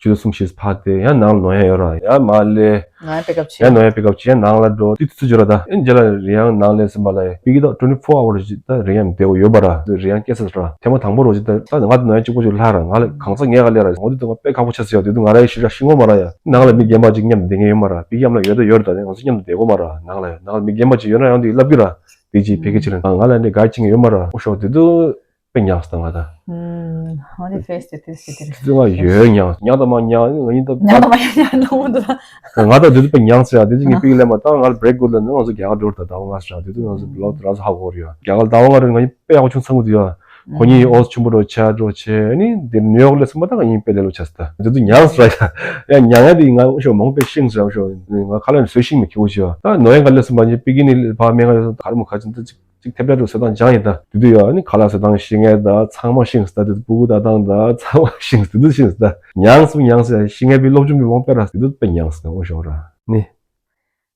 ཆུ་ཚོད་གསུམ་བཞི་ཕ་དེ་ཡང་ནང་ལ་ནོ་ཡ་ཡོད་ར་ཡ་མ་ལེ། ནོ་ཡ་པི་ཀབ་བྱས། ཡང་ནོ་ཡ་པི་ཀབ་བྱས་ནང་ལ་འགྲོ་དུས་ཚོད་འཇོག་ར་ད་ཨེ་རྗེས་ལ་རི་ཡང་ནང་ལས་སེམས་པ་ལ་ཡ་པི་ཀི་ད་twenty four hours ད་རི་ཡང་བསྡད་དགོས་ཡོད་པ་ར་རི་ཡང་སྐྱེས་ས་ར་ཐེངས་མ་དང་པོ་རོ་ཅི་ད་ད་ང་ད་ནོ་ཡ་གཅིག་པོ་ཅིག་ལྷག་ར་ང་ལ་གང་ས་ངས་ག་ལས་ར་འོ་དུས་ད་ང་དཔེ་ཁག་པོ་ཆགས་སོང་ཡ། དུས་ད་ང་ར་ཡ་ཤི་ར་ཤི་ངོ་མ་ར་ཡ་ནང་ལ་མི་རྒན་པ་ཅིག་མཉམ་དུ་བསྡད་མཁན་ཡོད་མ་ར་པི་ཀི་ཨམ་ལ་ཡོད་ད་ཡོད་ར་ད་ང་ཚོ་མཉམ་དུ་བསྡད་དགོས་མ་ར་ནང་ལ་ཡ་ནང་ལ་མི་རྒན་པ་ཅིག་ཡོད་ན་ཡང་དེ་ལབ་ཀྱི་ར་དེ་ཅིག་ཕེ་ཀེ་ཅིག་ལ་ང་ལ་འདི་ག་ཅིག་ཡོད་མ་ར་འོ་ཤོག་དུས་དུ། དཔེ་མྱངས་སོང་ད་ང་ད། ཧུམ། ཧོ་ནི་ཕེ་སི་དེ་དེ་སི་དེ་རེད། དེ་ང་ཡོད་མྱངས་མྱངས་དང་མ་མྱངས་ང་ཡིན་ད། མྱངས་དང་མ་མྱངས་མྱངས་ནོ་འདུག་ད། ང་ད་དེ་དུས་དཔེ་མྱངས་སོང་ཡ། དེ་དུས་ངས་པིག་ལེན་མ་ད་ང་ལ་བྷི་རེག་དགོས་ལ་ནི་ང་ཚོ་རྒྱ་གར་འགྲོ་ད་ཟླ་བ་ལྔ་ཞིག་ར། དེ་དུས་ང་ཚོ་ལོ་རང་ཚོ་ཧ་གོ་རེད་ཡ། རྒྱ་གར་ཟླ་བ་ལྔ་རེད། ང་ཡིན་དཔེ་ཡག་པོ་བྱུང་ཚང་གི་དུས་ཡ། ཁོ་གཉིས་ཨོ་ཆུན་པོ་འགྲོ་ཆ་འགྲོ་ཆེ་ནི་དེ་ནིའུ་ཡོག་ལས་སོང་མ་ད་ང་ཡིན་དཔེ་ལས་ལོ་ཆ་སི་ད། དེ་དུས་མྱངས་སོང་ཡ། ཡ་མྱངས་ཡ་དེ་ང་ཤོ་མང་པོ་དཔེ་ཤིང་སོང་ཤོ་ང་ཁ་ལ་ནི་བཟོས་ཤིང་མི་ཁེ་བོ་ཞིག་ཡ། ད་ནོ་ཡ་ག་ལས་སོང་མ་ཉིན་པིག་ནི་ཕ་མེ་ག་ལས་སོང་ག་རེ་མོ་ག་ཅིན་ད་ཅིག་ཅིག་ཐེབས་རྒྱ་དུ་བཟོ་སྟངས་སྦྱངས་ཡིན་ད། དེ་དུས་ཡོད་ཨ་ནི་ཁ་ལག་བཟོ་སྟངས་ཤེས་མཁན་ད་ཚང་མ་ཤེས་ད། དེ་དུས་སྤུ་གུ་ལྟ་སྟངས་ད་ཚང་མ་ཤེས་དེ་དུས་ཤེས་ད། མྱངས་སུ་མྱངས་སུ་ཤེས་མཁན་པའི་སློབ་སྦྱོང་གི་མང་པོ་ར་དེ་དུས་དཔེ་མྱངས་སུ་འོ་ཤོག་ར་ནི།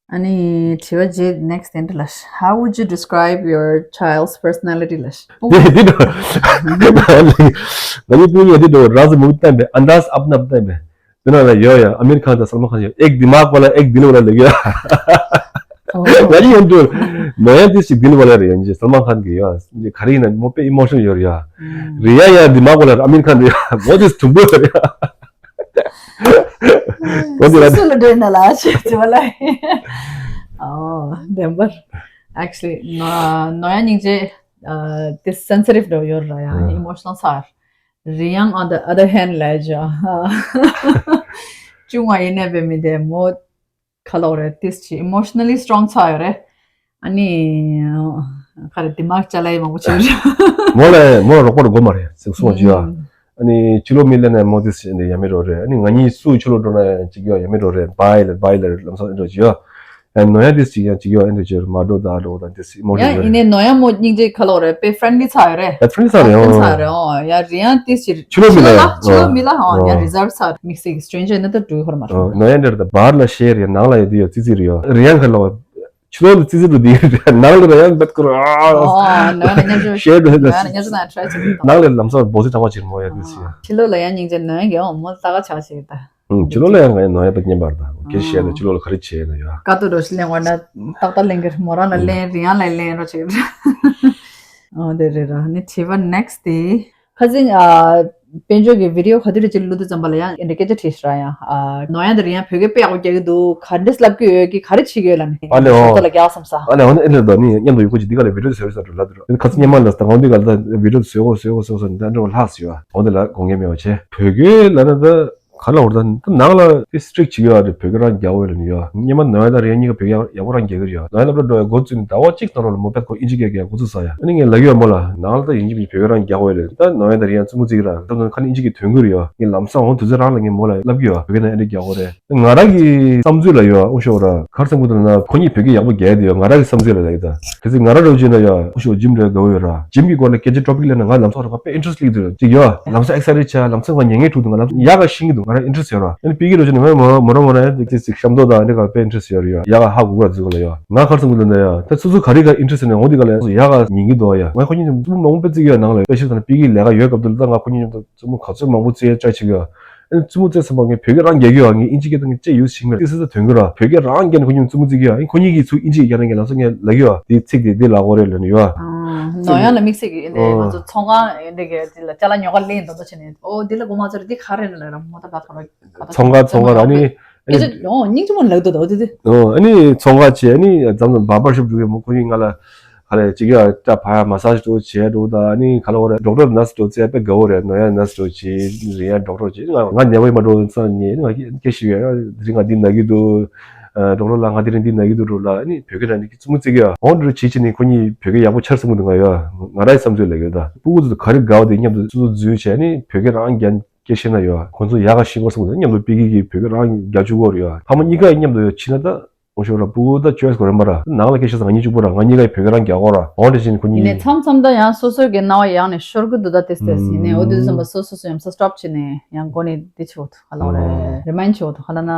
ཨ་ནི་དྲི་བ་རྗེས་next དེ་འདྲ་ལ། How would you describe your child's personality ལ། དེ་དེ་འགྲོ། ང་ནི་སྤུ་གུ་དེ་འགྲོ་ར་ཟི་མུག་བསྟན་པས་ཨན་དཱས་ཨབ་ནབ་བསྟན་པས། དེ་ནང་ལ་ཡོད་ཡ། ཨ་མིར་ཁཱན་དང་སལ་མན་ཁཱན་ཡོད། ཨེག་དི་མཱག་ཝ་ལ་ཨེག་དིལ་ཝ་ལ་ལེགས་ཡོད། ང་ཡི་ཡོང་དུས་ནོ་ཡ་དེ་ཞིག་དིལ་ཝ་ལ་རེད་ཡ། ཉི་སལ་མན་ཁཱན་གི་ཡོད་ཡ། ག་རེ་ཡིན་ན་མོ་དཔེ་ཨི་མོ་ཤི་ནལ་ཡོད་རེད་ཡ། རི་ཡ་ཡ་དི་མཱག་ཝ་ལ་ཨ་མིར་ཁཱན་རེད་ཡ། མོ་དེ་དུམ་བུ་རེད་ཡ། མོ་དེ་ལ་སུ་ལ་འདྲེན་ན་ལ་ཆེ་ཆེ་བ་ལ། ཨོ་བདེན་པར། Actually ནོ་ནོ་ཡ་སྙིང་རྗེ། དེ་སེན་སི་ཊིབ་འདྲ་ཡོད་ར་ཡ། ཨི་མོ་ཤི་ནལ་ཚ། རི་ཡང་on the other hand ལ་ཇོ། ཅུང་ང་ཡིན་ནས་བས་མི་དེ་མོ་ཁ་ལོག་རེད་ཏིས་ཅི་emotionally strong ཚ་ཡོད་རེད། ཨ་ནི་ཁ་རེ་དི་མག་ཅ་ལ་ཡི་མང་པོ་བྱེད་རེད། མོ་ལ་མོ་ལ་རོགས་པ་རུ་དགོས་མ་རེད་ཟེར་གསུངས་བ་ཅི་ཡ། ཨ་ནི་ཕྱི་ལོགས་མི་ལ་ནས་མོ་ཏིས་ནས་ཡ་མེད་རོགས་རེད། ཨ་ནི་ང་གཉིས་སུ་ཕྱི་ལོགས་འགྲོ་ན་ཅིག་ཡ་ཡ་མེད་རོགས་རེད། བའི་ལ་བའི་ལ་ལམ་སང་འགྲོ་ཅི་ཡ། ཨ་ནོ་ཡ་ཏིས་ཅིག་ཡང་ཅིག་ཡོད་ཨེ་འདྲ་ཅིག་མ་འགྲོ་ད་འགྲོ་ད་ཏིས་ཨི་མོ་ཡང་ཡིན་ནའི་ནོ་ཡ་མོ་སྙིང་རྗེ་ཁ་ལོག་རེད། དཔེ་friendly ཚ་ཡོད་རེད། ད་friendly ཚ་རེད། ཨོ་friendly ཚ་རེད། ཨོ་ཡ་རི་ཡང་ཏིས་ཅིག་ཕྱི་ལོགས་མི་ལ་ཕྱི་ལོགས་ལ་ཡ་ཕྱི་ལོགས་མི་ལ་ཨོ་ཡ་reserve ཚ་མིག་སི་stranger ཡིན་ན་ད་འགྲོ་ཧོར་མ་རེད། ནོ་ཡ་འདྲ་ད་བར་ལ་ཤེར་ཡ་ནང་ལ་ཡ་དུ་ཡ་ཙི་ཙི་རེད་ཡ། རི་ཡང་ཁ་ལོག་ཕྱི་ལོགས་ལ་ཙི་ཙི་རུ་དེ་ནང་ལ་ཡང་བེད་ཀོ་ར་ཨོ་ནོ་ཡ་ལ་ཉར་ཞོ་ཤེར་དུ་ནོ་ཡ་ལ་ཉར་ཞོ་ན་try ཚ་ནང་ལ་ལམ་སང་བོ་ཙི་ཐང་བ་ཅིག་མོ་ཡ་ཏིས་ཡ། ཕྱི་ལོགས་ལ་ཡ་སྙིང་རྗེ་ནོ་ཡ་གི་ཨོ་མོ་ལྟ་ག་ཆག་ཞིག་ད། ཕྱི་ལོགས་ལ་ཡང་ང་ཡི་ནོ་ཡ་པ་སྙན་པར་དང་སྐད་ཆ་བཤད་ན་ཕྱི་ལོགས་ལ་ག་རེ་བྱས་ན་ཡོད། དཀའ་སྡུག་འགྲོ་ཞིག་གླེང་བ་ན་ཏག་ཏག་གླེང་གི་རེད། མོ་རང་ལ་གླེང་རི་ཡང་ལ་གླེང་རོགས་བྱེད་གི་རེད། ཨོ་དེ་རེད་ར། ནི་དྲི་བ་next དེ་ཁ་སང་ཨ་དཔལ་འབྱོར་གྱི་video ག་དུས་རེ་ཅིག་བླུགས་དུས་ཙམ་པ་ལ་ཡང་འདི་སྐད་ཆ་དྲིས་ཤག་ར་ཡང་ཨ་ནོ་ཡ་དེ་རི་ཡང་བོད་སྐད་དཔེ་ཡག་པོ་རྒྱག་གི་འདུག་ག་འདྲས་ལབ་ཀྱི་ཡོད་ཀི་ག་རེ་བྱེད་ཀྱི་ཡོད་ལ་ནི་ཨ་ལེ་ཨོ་ཤོག་ཏོ་ལ་རྒྱག་བསམ་ས། ཨ་ལེ་ཨོ་ནི་ཨེ་ལེ་ད་ནི་མཉམ་དུ་ཡོད་ཁུལ་གྱི་འདི་ག་ལ་video བཟོས་ས་འགྲོ་ལབ་དུས་ར་ཁ་སང་སྙན་མ་ལ་ད་ང་འདི་ག་ལ་ད་video བཟོས་གོ་བཟོས་གོ་བཟོས་གོ་བཟོས་འདི་འདྲ་བ་ལྷག་ཟེར་བ་ཨོ་འདི་ལ་དགོངས་འགལ་མེད་པ་བྱས་བོད་སྐད་ལ་ན་ད། ག་ལ་འོར་ད་ནང་ལ་ཏི་strict བྱེད་ཀྱི་ཡོད་རེད། བོད་སྐད་རང་རྒྱག་འོས་ལ་ནི་ཡོད། སྙེ་མ་ནོ་ཡ་དང་རེ་གཉིས་ཀ་བོད་སྐད་ཡག་པོ་རང་རྒྱག་གི་རེད་ཡོད། ནོ་ཡ་སློབ་གྲྭ་འགྲོ་ཡ་འགོ་བཙུགས་ནས་ཟླ་བ་གཅིག་ནང་ལོགས་ལ་མོ་བད་ཁོ་ཨིན་ཇི་སྐད་རྒྱག་འགོ་ཚུགས་ས་ཡ། ཨ་ནི་ངས་ལབ་ཀྱི་ཡོད་མོ་ལ་ནང་ལ་ད་ཡིན་གཅིག་མིན་གཅིག་བོད་སྐད་རང་རྒྱག་འོས་ལ་ད་ནོ་ཡ་དང་རེ་ཡང་རྩེད་མོ་རྩེ་གི་ར་ད་ཁ་ནས་ཨིན་ཇི་སྐད་ཐོན་གི་རེད་ཡོད། ངས་ལམ་སང་འོང་དུས་ཚོད་རང་ལ་ངས་མོ་ལ་ལབ་ཀྱི་ཡོད་བོད་སྐད་ནང་ཨེ་འདྲ་རྒྱག་དགོས་རེད། ང་རང་གི་བསམ་ཚུལ་ལ་ཡོད་ཨུ་ཤོག་ར་གར་སང་གུ་དང་ན་ཁོ་གཉིས་བོད་སྐད་ཡག་པོ་རྒྱག་དེ་ཡོད། ང་རང་གི་བསམ་ཚུལ་ལ་ལ་ཡི་ད་གལ་སྲིད་ང་རང་རོགས་བྱས་ན་ཡ་ཨུ་ཤོག་gym་རེད་དགའ་བོ་ཡོད་ར། gym་གི་སྐོར་ལ་སྐད་ཆ་topic་ལེན་ན་ང་ལམ་སང་ར་ཁ་དཔེ་interest་སླེབས་དེ་ཡོད་ཅིག་ཡོད་ལམ་སང་excited་ཆགས་ལམ་སང་ང་ཉན་ངེས་ཐུག་དུ་ང་ལམ་སང་ཡག་ག་ཤིང་གི་འདུག་ང་རང་ཨིན་ཊི་རེ་སི་ཡོད་ར། ཨ་ནི་པི་ཀི་ལོ་ཅི་ནི་ང་མོ་མོ་རོ་མོ་རོ་ཨ་ཏི་ཏི་ཞིག་ཤམ་དོ་དང་ཨ་ནི་ག་དཔེ་ཨིན་ཊི་རེ་སི་ཡོད་ར་ཡོད། ཡག་ག་ཧ་གོ་ག་ཟུག་ག་ལ་ཡོད། ང་ཁར་སོང་གི་ལ་ན་ཡོད། ད་སོ་སོ་ག་རི་ག་ཨིན་ཊི་རེ་སི་ནས་འོང་དི་ག་ལ་ཡག་ག་ཉིན་གི་དོ་ཡ། ང་ཁོ་གཉིས་མཉམ་དུ་མང་པོ་བརྩི་གི་ཡོད་ནང་ལ་ཡོད། དཔེ་ཤིག་ད་ནི་པི་ཀི་ལས་ཀ་ཡོད་སྐབས་དུ་ལ་ད་ང་ཁོ་གཉིས་མཉམ་དུ་རྩེད་མོ་ག་ཚོད་མང་པོ་རྩེ་ཡ་ཅག་ཆེ་གི་ཡོད། ཨ་ནི་རྩེད་མོ་རྩེ་ཚང་མ་ངས་བོད་སྐད་རང་རྒྱག་གི་ཡོད། ངས་ཨིན་ཇི་སྐད་དང་ངས་ཅེ་ཡུ་སི་བྱེད་མེད། ཏི་སི་ད་དོན་གི་ར་བོད་སྐད་རང་རྒྱག་ནས་ཁོ་གཉིས་རྩེད་མོ་རྩེ་གི་ཡོད། ཨ་ནི་ཁོ་གཉིས་ཀྱིས་ཚུར་ཨིན་ཇི་རྒྱག་ནས་ངས་ལམ་སང་ངས་ལབ་གི་ཡོད། དེ་ཚིག་དེ་འདི་ལབ་དགོས་རེད་ལབ་ནས་ཡོད། ནོར་ཡང་ལ་དམིགས་བསལ་གྱི་ཨ་ནི་ང་ཚོ་ཚོང་ཁང་འདི་གི་འདི་ལ་ཅ་ལག་ཉོ་ག་ལེན་འདོད་འདོད་བྱས་ནས་ཨོ་འདི་ལ་སྒོ་མ་ཚོར་འདི་ག་རེ་ལ་ར་མོ་ད་བ་ཐོ་ར་ཚོང་ཁང་ཚོང་ཁང་ར་ཨ་ནི། ཨ་ནི་སྐད་ཆ་ཨོ་སྙིང་རྗེ་མོ་ལབ་འདུག་ད་འོ་དེ་དེ། ཨོ་ཨ་ནི་ཚོང་ཁང་བྱས་ཨ་ནི་མཚམས་མཚམས་བར་བར་ཤོབ་འགྲོ་གི་མོ་ཁོ་གཉིས་ང་ལ་ག་རེ་ཅིག་ཡ་སྐྲ་ཕར་མ་སཱ་ཇི་འགྲོ་བྱས་འགྲོ་ད་ཨ་ནི་ག་ལ་འོ་རེད། ཌོག་ཊར་ནར་སི་འགྲོ་བྱས་དཔེ་དགའ་བོ་རེད། ནོར་ཡ་ནར་སི་འགྲོ་བྱས་རིན་ཡ་ཌོག་ཊར་བྱས་ང་ང་ནད་པ་ཡིན་པ་འགྲོ་ཚང་ཉེ་ང་སྐད་ཤི་བས་དེ་རིང་ང་འདི་ན་གི་འདུག་ཌོག་ཊར་ལ་ང་དེ་རིང་འདི་ན་གི་འདུག་འགྲོ་ལ་ཨ་ནི་བོད་སྐད་ནང་འདི་གི་རྩེད་མོ་རྩེ་གི་ཡ་འོང་འགྲོ་བྱས་བྱས་ནི་ཁོ་གཉིས་བོད་སྐད་ཡག་པོ་འཆར་སོང་གི་འདུག་ང་ཡ་ང་རའི་བསམ་ཚུལ་ལ་གི་ད་སྤུ་གུ་ཚོ་ག་རེ་དགའ་བ་དེ་མཉམ་དུ་སོ་སོ་འཛུལ་བྱས་ནི་བོད་སྐད་རང་རྒྱ་སྐད་ཤེས་ན་ཡོད། ཁོང་ཚོ་ཡག་ག་ཤེས་དགོས་བསམ་གི་འདུག་མཉམ་དུ་པི་ཀི་གི་བོད་སྐད་རང་རྒྱག་བཅུག་དགོས་རེད་ཡ། ཕ་མ་གཉིས་ཀ་མཉམ་དུ་ཕྱིན་ན་ད་འོ་ཤོག་ར་སྤུ་གུ་ད་ཅོའི་སི་གོ་རེད་མ་ར་ནང་ལ་སྐད་ཤེས་ས་ང་གཉིས་གཅིག་པོ་ར་ང་གཉིས་ཀ་བོད་སྐད་རང་རྒྱག་དགོས་ར་འོང་དེ་བཞིན་ཁོ་ཡིན་ནས་གཉིས་མཚམས་མཚམས་ད་ཡང་སོ་སོའི་གི་རྣ་བ་ཡག་ནས་ཤོར་གི་འདུག་ད་ཏེས་ཏེས་ཡིན་ནས་འོ་དུས་ཙམ་པ་སོ་སོ་སོ་ཡང་ས་སི་ཊོབ་བྱས་ནས་ཡང་མགོ་ནས་འདི་བྱེད་འོ་ཐུ་ཧ་ལོ་རེད་རི་མ་ཡིན་བྱེད་འོ་ཐུ་ཧ་ལ་ན།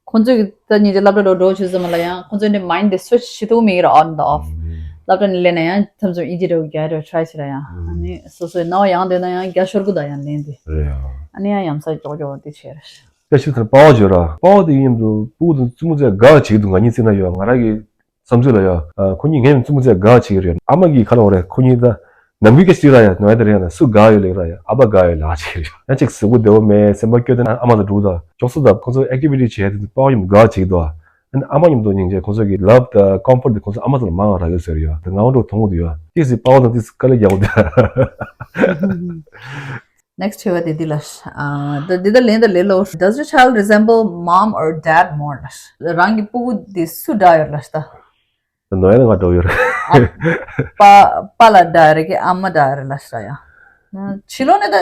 ཁོང་ཚོས་ད་སྙིང་རྗེ་སློབ་གྲྭ་འགྲོ་འགྲོ་བྱེད་ཙམ་ལ་ཡང་ཁོང་ཚོས་འདི་མའིན་ཌི་དེ་སུའིཆ་བྱེད་ཐུབ་མི་ཡིན་ར་on and off། སློབ་གྲྭ་ནས་སླེབས་ན་ཡང་མཚམས་མཚམས་ཨིན་ཇི་འདྲ་བོ་རྒྱག་འདྲ་བོ་ཊི་རའི་བྱེད་ར་ཡང་ཨ་ནི་སོ་སོའི་རྣ་བ་ཡང་འདོད་ན་ཡང་རྒྱ་ཤོར་གི་ད་ཡང་ལན་འདི་རེད་ཡ། ཨ་ནི་ཡང་ཡ་མཚར་མགྱོགས་མགྱོགས་འདི་བྱེད་ར། སྐད་ཆ་དེར་པ་བ་བརྗོད་ར་པ་བ་དེ་ཡིན་དུ་སྤུ་གུ་དང་རྩེད་མོ་རྩེ་དགའ་བྱེད་ཀྱི་འདུག་ང་གཉིས་བརྩིས་ན་ཡོད་ང་རང་གི་བསམ་ཚུལ་ལ་ཡ། ཁོ་གཉིས་ངས་རྩེད་མོ་རྩེ་དགའ་བྱེད་ཀྱི་རེད། ཨ་མ་གིས་ག་ལ་བ་རེད་ཁོ་གཉིས་ད། ནམ་རྒྱུན་སྐད་ཆ་དྲིས་ར་ཡ་ནོར་ཡ་དེ་རེད་ཡ་ན་སུ་དགའ་ཡོད་ལེགས་ར་ཡ་ཨ་ཕ་དགའ་ཡོད་ལེགས་ཅིག་རེད་ཡ་གཅིག་གཟུགས་པོ་བདེ་བོ་མེད་སེམས་པ་སྐྱོ་དེ་ན་ཨ་མ་ལ་འགྲོ་ད་ཅོག་སུ་ད་ཁོ་ཚོ་ཨེག་ཊི་བི་ཊི་བྱེད་ཡ་དེ་དུས་པ་བ་ཉིན་དགའ་བྱེད་ཀྱི་འདུག་ཨ་ནི་ཨ་མ་མཉམ་དུ་སྙིང་རྗེ་ཁོང་ཚོ་གི་ལབ་དང་ཀོམ་ཕོར་ཊི་དེ་ཁོང་ཚོ་ཨ་མ་ཚོ་ལ་མང་བ་རག་ཡོད་ཟེར་ཡོད་དེ་ང་འོང་འགྲོ་མཐོང་གི་འདུག་ཡོད་ཏིས་སི་པ་བ་དང་ཏིས་སི་དཀའ་ལས་རྒྱག་གོ་དེ། Next དྲི་བ་དེ་འདི་ལ་ཨ་ད་འདི་ད་ལན་ད་ལེ་ལོ། Does your child resemble mom or dad more ལ་རང་གི་སྤུ་གུ་དེ་སུ་འདྲ་ཡོད་ལ་ད། ནོར་ཡ་ནི་ང་འདྲ་བོ་ཡོད་རེད། པ་པ་ལ་འདྲ་རེད་ཀི་ཨ་མ་འདྲ་རེད་ལ་ཤ་ཡ། ཕྱི་ལོགས་ནས་ད་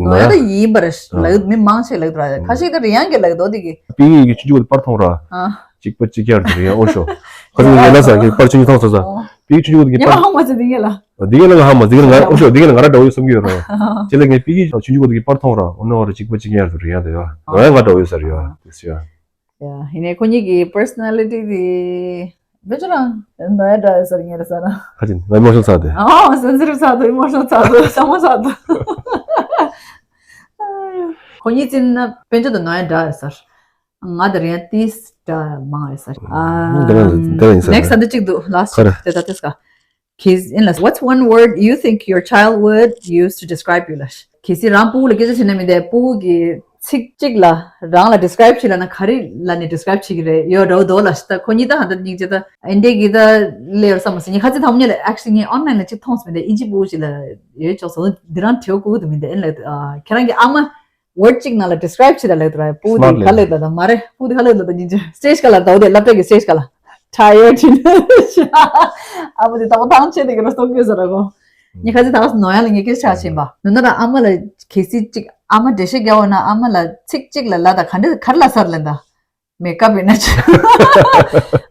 ནོར་ཡ་ད་ཡིན་པ་རེད་ལག་མི་མང་ཆེ་ལག་འདྲ་ཁ་ཤས་ཀྱི་རི་ཡང་གི་ལག་རྡོ་དེ་གི། པི་ཡིག་གི་ཆུང་ཆུང་པར་མཐོང་ར། ཨ། གཅིག་པ་གཅིག་རྐྱང་རེད་ཡ་ཨོ་ཤོ། ཁ་ཤས་ཀྱི་ལ་ས་གི་པར་ཆུང་ཆུང་མཐོང་ས་ས། པི་ཡིག་ཆུང་ཆུང་གི་ཉི་མ་པར། ཧང་མ་ཚེ་དེ་ངེད་ལ། དེ་གི་ལ་ང་ཧ་མ་དེ་གི་ལ་ང་ཨོ་ཤོ་དེ་གི་ལ་ང་ར་འདྲ་བོ་ཡོད་བསམ་གི་ཡོད་ར། དེ་ལ་ངས་པི་ཡིག་ཆུང་ཆུང་གི་པར་མཐོང་ར་ཨོ་ནོ་ར་གཅིག་པ་གཅིག་རྐྱང་རེད་ཡ་དེ་ཡ། ནོར་ཡ་ང་འདྲ་བོ་ཡོད་ས་རེད་ཡ་དེ་སུ་ཡ། ཡ། ཡིན་ནའི་ཁོ་གཉིས་ཀྱི་པར་སོ་ན་ལི་ཊི་དེ། བེ་ཅོ་རང་ནོར་ཡ་འདྲ་ཡོད་ས་རེད་ངས་རེད་ཟེར་ན། ཁ་ཅིག་ང་ཨི་མོ་ཤོན་ཚར་ཏེ། ཨོ་སེན་སི་ཊིབ་ཚར་འདུག་ཨི་མོ་ཤོན་ཚར་འདུག་ཚང་མ་ཚར་འདུག་ཁོ་གཉིས་བརྩིས་ན་དཔལ་འབྱོར་དུ་ནོར་ཡ་འདྲ་ཡོད་ས་རེད། ང་དེ་རིང་ཏིས་འདྲ་མང་ཡོད་ས་རེད། ཨ། འདི་རང་འདི་རང་ཡིན་ས་རེད། ནེག་སི་ཊི་འདི་གཅིག་འདུག་ལ་སི་ཊི་དེ་ད་ཏིས་ཀ། གལ་སྲིད་ལ། What's one word you think your child would use to describe you ལ། གལ་སྲིད་རང་སྤུ་གུ་ལ་སྐད་ཆ་དྲིས་ན་མི་འདས་སྤུ་གུ་གི་ཚིག་གཅིག་ལ་རང་ལ་ཌི་སི་ཀ་རའིབ་བྱེད་ལ་ན་ག་རེ་ལ་ནི་ཌི་སི་ཀ་རའིབ་བྱེད་ཀྱི་རེད་ཡོད་འདྲ་བོ་འདུག་ལ་ཤི་ད་ཁོ་གཉིས་ད་ཧ་ད་སྙིང་རྗེ་ད་ཨེ་འདྲས་ཀྱི་ད་ལེ་ཡོད་བསམ་མ་སོང་ངས་ཁ་ཚིག་ཐང་མོ་ཉལ་ལ་ཨེག་ཤི་ངས་ཨོན་ལན་ལ་གཅིག་མཐོང་སོང་མི་འདས་ཨིན་ཇི་སྤུ་གུ་ཞིག་ལ་ཡོད་ཆོག་སོང་འདི་རང་དྲེའུ་ཀུ་ཀུ་དུ་མི་འདས་ཨེ་ལ་ཁྱེད་རང་གི་ཨ་མ། ཝར་ཌ་གཅིག་ནང་ལ་ཌི་སི་ཀ་རའིབ་བྱེད་ད་ལབ་འདུག་ར། སྤུ་གུ་དེ་སྨཱར་ཊི་ག་ལབ་ལབ་ད་མ་རེད། སྤུ་གུ་དེ་ག་ལབ་ལབ་ད་སྙིང་རྗེ། སི་ཊེཇ་ག་ལ་ཟླ་བ་དེ་སློབ་གྲྭ་གི་སི་ཊེཇ་ག་ལ། ཊ་ཡར་ཌི་ནི་ཨ་བུ་དེ་ད་བ་ཐང་ཆད་དེ་གི་རོ་སྟོང་གི་ཟེར་ར་གོ། ཉི་ཁ་ཚི་ད་བ་ནོ་ཡ་ལ་ངས་སྐད་ཆ་ཆེན་པ་ནོ་ན་ར་ཨ་མ་ལ་གལ་སྲིད་གཅིག་ཨ་མ་འགྲེལ་བཤད་རྒྱག་འོ་ན་ཨ་མ་ལ་ཚིག་གཅིག་ལ་ལ་ད་ག་འདྲ་ག་རེ་ལ་སར་ལེན་ད། མེ་ཀབ་ཡིན་ན་ཆོས།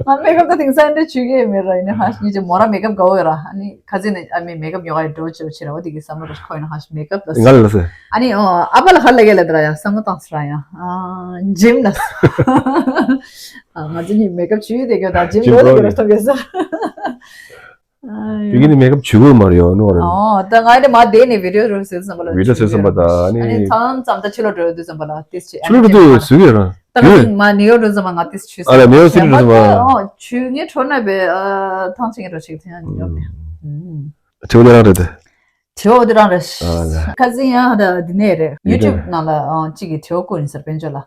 ང་མེ་ཀབ་ད་དེང་སང་འདྲ་བྱེད་ཀྱི་མེད་ར་ཡིན་ན་ཧ་ཉི་ཅེ་མོ་ར་མེ་ཀབ་དགའ་བོ་ཡོད་ར་ཨ་ནི་ཁ་ཚིག་ནས་ཨ་མའི་མེ་ཀབ་ཉོ་ག་ཡི་འགྲོ་བྱེད་བྱེད་ར་བ་དེ་གི་བསམ་བློ་ར་ཁོ་ཡིན་ན་ཧ་མེ་ཀབ་ལ་ང་ལ་ལ་སེ། ཨ་ནི་ཨོ་ཨ་ཕ་ལ་ཧ་ལ་གེ་ལ་དེ་ར་ཡ་བསམ་བློ་བཏང་སི་ར་ཡ་ཨ་ཇིམ་ལ་སེ། ཨ་ང་ཚོ་གཉིས་མེ་ཀབ་བྱེད་ཡོད་དེ་གི་ད་ཇིམ་འགྲོ་དེ་གི་ར་སྟོབས་གེ་སེ། དེ་གི་ནི་མེ་ཀབ་བྱེད་དགོས་མ་རེད་ཡོད་ནོ་རེད། ཨོ་ད་ང་ནི་མ་དེ་ནི་བི་ཌི་ཡོ་རོ་སེ་བསམ་པ་ལ་བི་ཌི་ཡོ་སེ་བསམ་པ་ད་ཨ་ནི་ཨ་ནི་མཚམས་མཚམས་ད་ཕྱི་ལོགས་འགྲོ་ཡོད་དུས་བསམ་པ་ལ་དེ་ཕྱི་ལོགས་འགྲོ་དུས་སུ་ཡོད་ར། ད་ང་ཚོ་མ་ནིའུ་ཡོག་འགྲོ་ཙམ་པ་ང་ཏིས་ཆུ་ས། ཨ་ལ་ནིའུ་ཡོག་སི་ཊི་འགྲོ་ཙམ་པ། ཨོ་ཆུ་ངའི་གྲོ་ན་བའི་ཨ་ཐང་ཆེན་གྱི་གྲོ་ཆིག་ཐེ་ཡང་ནིའུ་ཡོག་ནས། ཨུམ། དྲི་བ་དེ་རང་རེད་དེ། དྲི་བ་དེ་རང་རེད། ཨ་ལ། ཁ་སང་ཡང་ཧ་ད་འདི་ནས་རེད། ཡུ་ཊུབ་ནང་ལ་ཨ་གཅིག་གིས་དྲི་བ་བཀོད་ཡིན་ཟེར་དཔལ་འབྱོར་ལ།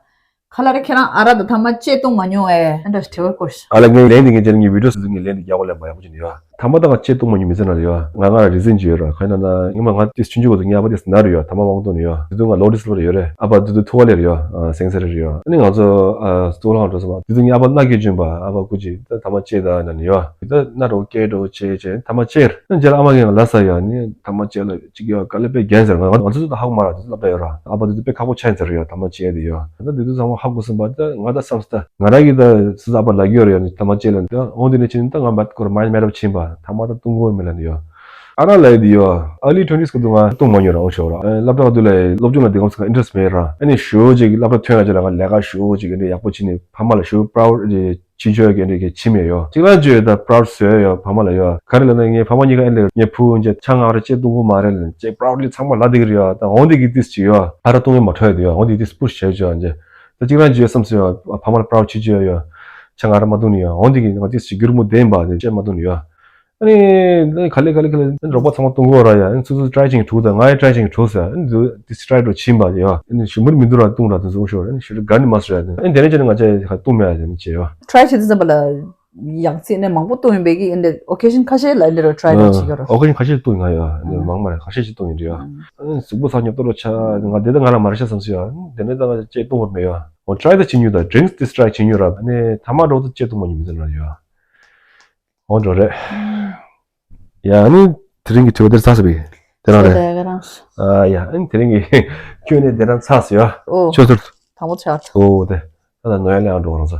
ཁ་ལ་རེ་ཁྱེད་རང་ཨ་ར་དང་ཐ་མ་ཅེ་བཏུང་མ་མྱོང་ཨེ་ཨ་འདྲ་དྲི་བ་བཀོད་ཤག་ཨ་ལ་ངའི་ལན་འདི་ངས་བྱས་ན་ངའི་བི་ཌི་ཡོ་སི་ངའི་ལན་འདི་རྒྱག་པ་ལས་མ་ཡག་པོ་ཅིག་ནི་ཡོད། ཐ་མ་ད་ང་ཅེ་བཏུང་མ་མྱོང་མི་ཚེ་ནང་ལ་ཡོད། ང་ང་རི་ཛིན་ཅིག་ཡོད་ར་ཁ་ན་ན་ངས་མ་ང་ཏིས་ཆུང་ཆུང་གོ་ཚོ་ངའི་ཨ་ཕ་ཏིས་ན་རུ་ཡོད་ཐ་མ་དབང་ཏོ་ནི་ཡོད་དེ་དུས་ང་ལོ་ཏིས་ལོ་རེ་ཡོད་སེང་སེ་རེ་རེ་ཡོད། ཨ་ནི་ང་ཚོ་ཨ་སྟོད་ལྷང་འགྲོ་སོང་བ་དེ་དུས་ངའི་ཨ་ཕ་ན་སྐད་བྱུང་བ་ཨ་ཕ་སྐུ་ཅིག་ད་ཐ་མ་ཅེ་ད་ན་ནི་ཡོད་དེ་ད་ན་རོ་སྐད་འགྲོ་ཅེ་ཅེ་ཐ་མ་ཅེ་ར་ན་རྗེས་ལ་ཨ་མ་ངས་ང་ལ་ས་ཡོད་ནི་ཐ་མ་ཅེ་ལ་ཅིག་ཡོད་ག་ལེ་པའི་རྒྱན་ཟེར་ང་ང་ཚོ་ད་ཧ་གོ་མ་ར་དེ་ཚོ་སློབ་གྲྭ་ཡོད་ར་ཨ་ཕ་དེ་ཚོ་དཔེ་ཁག་པོ་ཆགས་ཡིན་ཟེར་ཡོད་ཐ་མ་ཅེ་དེ་ཡོད་ད་དེ་ཚོ་ཚང་མ་ཧ་གོ་སོང་བ་ད་ང་ད་བསམ་སྟ་ང་ར་གི་ད་སུ་ཨ་ཕ་ལ་གི་ཡོད་ར་ཡོད་ནི་ཐ་མ་ཅེ་ལ་ད་འོང་དེ་ནས་ཕྱིན་ད་ང་མ་སྐོར་མ་མེད་རབ་ཕྱིན་པ་ཐ་མ་ད་ཏུང་གོར་མེ་ལ་ནི་ཡོད། ཨ་ར་ལ་ཡི་དེ་ཡོད། early twenties་གི་དུས་ང་གཏོང་མ་མྱོང་ར། འོ་ཤོག་ར། སློབ་གྲྭ་གི་དུས་ལ་སློབ་སྦྱོང་ལ་དེ་གམ་ས་ག་interest་མེད་ར། ཨ་ནི་ཞོ་ཅིག་སློབ་གྲྭ་ཐོན་ཡ་ཅིག་ལ་ང་ལས་ཀ་ཞོ་ཅིག་ཨ་ནི་ཡག་པོ་བྱིན་ནས་ཕ་མ་ལ་ཞོ་proud་ཅིག་ཕྱི་ཆོས་ཀྱི་འདྲ་གི་ཕྱི་མེད་ཡོད། གཅིག་ལ་བརྗོད་ད་proud་བཟོས་ཡོད་ཕ་མ་ལ་ཡོད། ག་རེ་ལབ་ན་ངའི་ཕ་མ་གཉིས་ཀ་ཨེ་ལེ་ངའི་བུ་འཇེ་ཆང་ང་ར་ཅེ་བཏུང་གི་མ་རེད་ལབ་ཅེ་proudly་ཚང་མ་ལབ་བསྡད་ཀྱི་རེད་ཡ། ད་འོང་དེ་གི་ཏིས་ཅིག་ཡོད། ཨ་ར་བཏུང་ཡོད་མ་འཕྲོད་ཡོད་དེ་ཡོད། འོང་དེ་ཏིས་push་བྱས་ཡོད་འཇེ། ད་གཅིག་རང་བརྗོད་བསམ་སོང་ཡོད། ཕ་མ་ལ་proud་བྱེད་ཀྱི་ཡོད། ཆང་ང་ར་མ་བཏུང་ནི་ཡོད། འོང་དེ་གི་ང་ཏིས་ཅིག་རྒྱུ་རུ་མོ་བདེན་པ་དེ་ཅེ་མ་བཏུང་ནི་ཡོད། ཨ་ནི་ག་ལེ་ག་ལེ་ག་ལེ་ཨ་ནི་རོགས་པ་ཚང་མ་བཏུང་གི་ཡོད་ར་ཡ། ཨ་ནི་སོ་སོ་try་བྱེད་ཀྱི་འགྲོ་ད་ང་ཡི་try་བྱེད་ཀྱི་འགྲོ་ཟེར། ཨ་ནི་ཏིས་try་འགྲོ་ཕྱིན་པ་དེ་ཡོད། ཨ་ནི་ཞུ་མུར་མི་འདུག་ར་བཏུང་ར་དེ་ཚོ་འོ་ཤོག་ར། ཨ་ནི་ཞུ་ར་ག་ནི་མ་སོ་ཡ། ཨ་ནི་དེ་ནས་ཅེ་ནི་ང་ཅེ་ཁ་བཏུང་མེད་ཡ་དེ་ནི་ཅེ་ཡོད། try་བྱེད་དུས་ཙམ་པ་ལ། ཡང་སྲིད་ནས་མང་པོ་བཏུང་ཡིན་པའི་གི་འདི་occasion་ཁ་ཤས་ལ་འདི་རུ་try་འགྲོ་བྱེད་ཀྱི་རོ། occasion་ཁ་ཤས་བཏུང་ཡིན་ང་ཡོད། འདི་མང་མ་རེད། ཁ་ཤས་ཅིག་བཏུང་ཡིན་འདི་ཡོད། ཨ་ནི་གཟུགས་པོ་ཚ་ཉོབ་ཏོ་རུ་ཆ་ང་དེ་ད་ང་ལ་མ་རེད་ཤ་བསམ་སོང་ཡ། དེ་ནས་ད་ང་ཅེ་བཏུང་བར་མེད་ཡ། འོ་try་ད་བྱེད་མྱོང་ད་drinks་དེ་try་བྱེད་མྱོང་ར། ཨ་ནི་ཐ་མ་འགྲོ་ད་ཅེ་བཏུང་མ་མྱོང་མི་ཚེ་ན་ཡོད། འོ་འགྲོ་རེད། ཡ་ཨ་ནི་དེ་རིང་གི་དྲི་བ་དེར་ཚར་སོང་བས། དེ་རང་རེད། དེ་རང་། ཨ་ཡ་ཨ་ནི་དེ་རིང་གི་ཁྱོད་ནས་དེ་རང་ཚར་སོང་ཡ། ཨོ། ཆོས་ཚུལ། དང་པོ་ཆགས། ཨོ་དེ། ད་ལྟ་ནོ་ཡ་ལེ་ཨང་འགྲོ་རང་ས།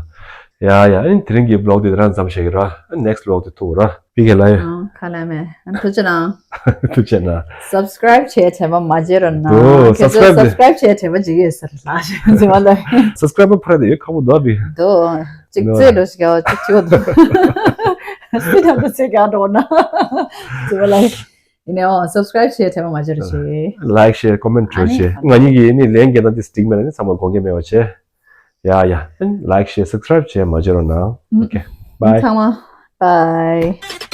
ཡ་ཡ་ཨ་ནི་དེ་རིང་གི་vlog་དེ་དེ་རང་མཚམས་བཞག་གི་ར། next vlog་དེ་ཐུག་ར། པི་ཀེ་ལ་ཡ། ཨང་ཁ་ལ་མེ། ཨ་ཐུག་ཅེ་ན། ཐུག་ཅེ་ན། subscribe་བྱས་དྲན་པ་མ་བརྗེད་རོགས་གནང་། ཨོ་ཁྱེད་ཚོས་subscribe་དེ། subscribe་བྱས་དྲན་པ་བརྗེད་ཀྱི་ཡོད་ཟེར་ལ་ཞེས་ཟེར་བ་ལ། subscribe་ཕར་དེ་ཡོད་ཁ་བོ་འདུག་པི། འདུག་ཅིག་ནོ་རྩེད་འགྲོ་ཞིག་ཡ་ཅིག་ཅིག་འདུག་སི་ཐང་དུ་ཚེ་ག་འགྲོ་ན་ཟེར་བ་ལ། ཡིན་ནའི་ཨོ་subscribe་བྱས་དྲན་པ་མ་བརྗེད་རོགས་ཞེས། like share comment་བྱོས་ཨ་ནི་བྱས། ང་གཉིས་ཀྱིས་ནི་ལན་རྒྱག་ན་དེ་stick་མེད་ན་ནི་ཚང་མ་དགོངས་འགལ་མེད་པ་བྱས། ཡ་ཡ། like share subscribe་བྱས་མ་བརྗེད་རོགས་གནང་། ཨོ་ཁེ། bye། ཚང་མ་bye།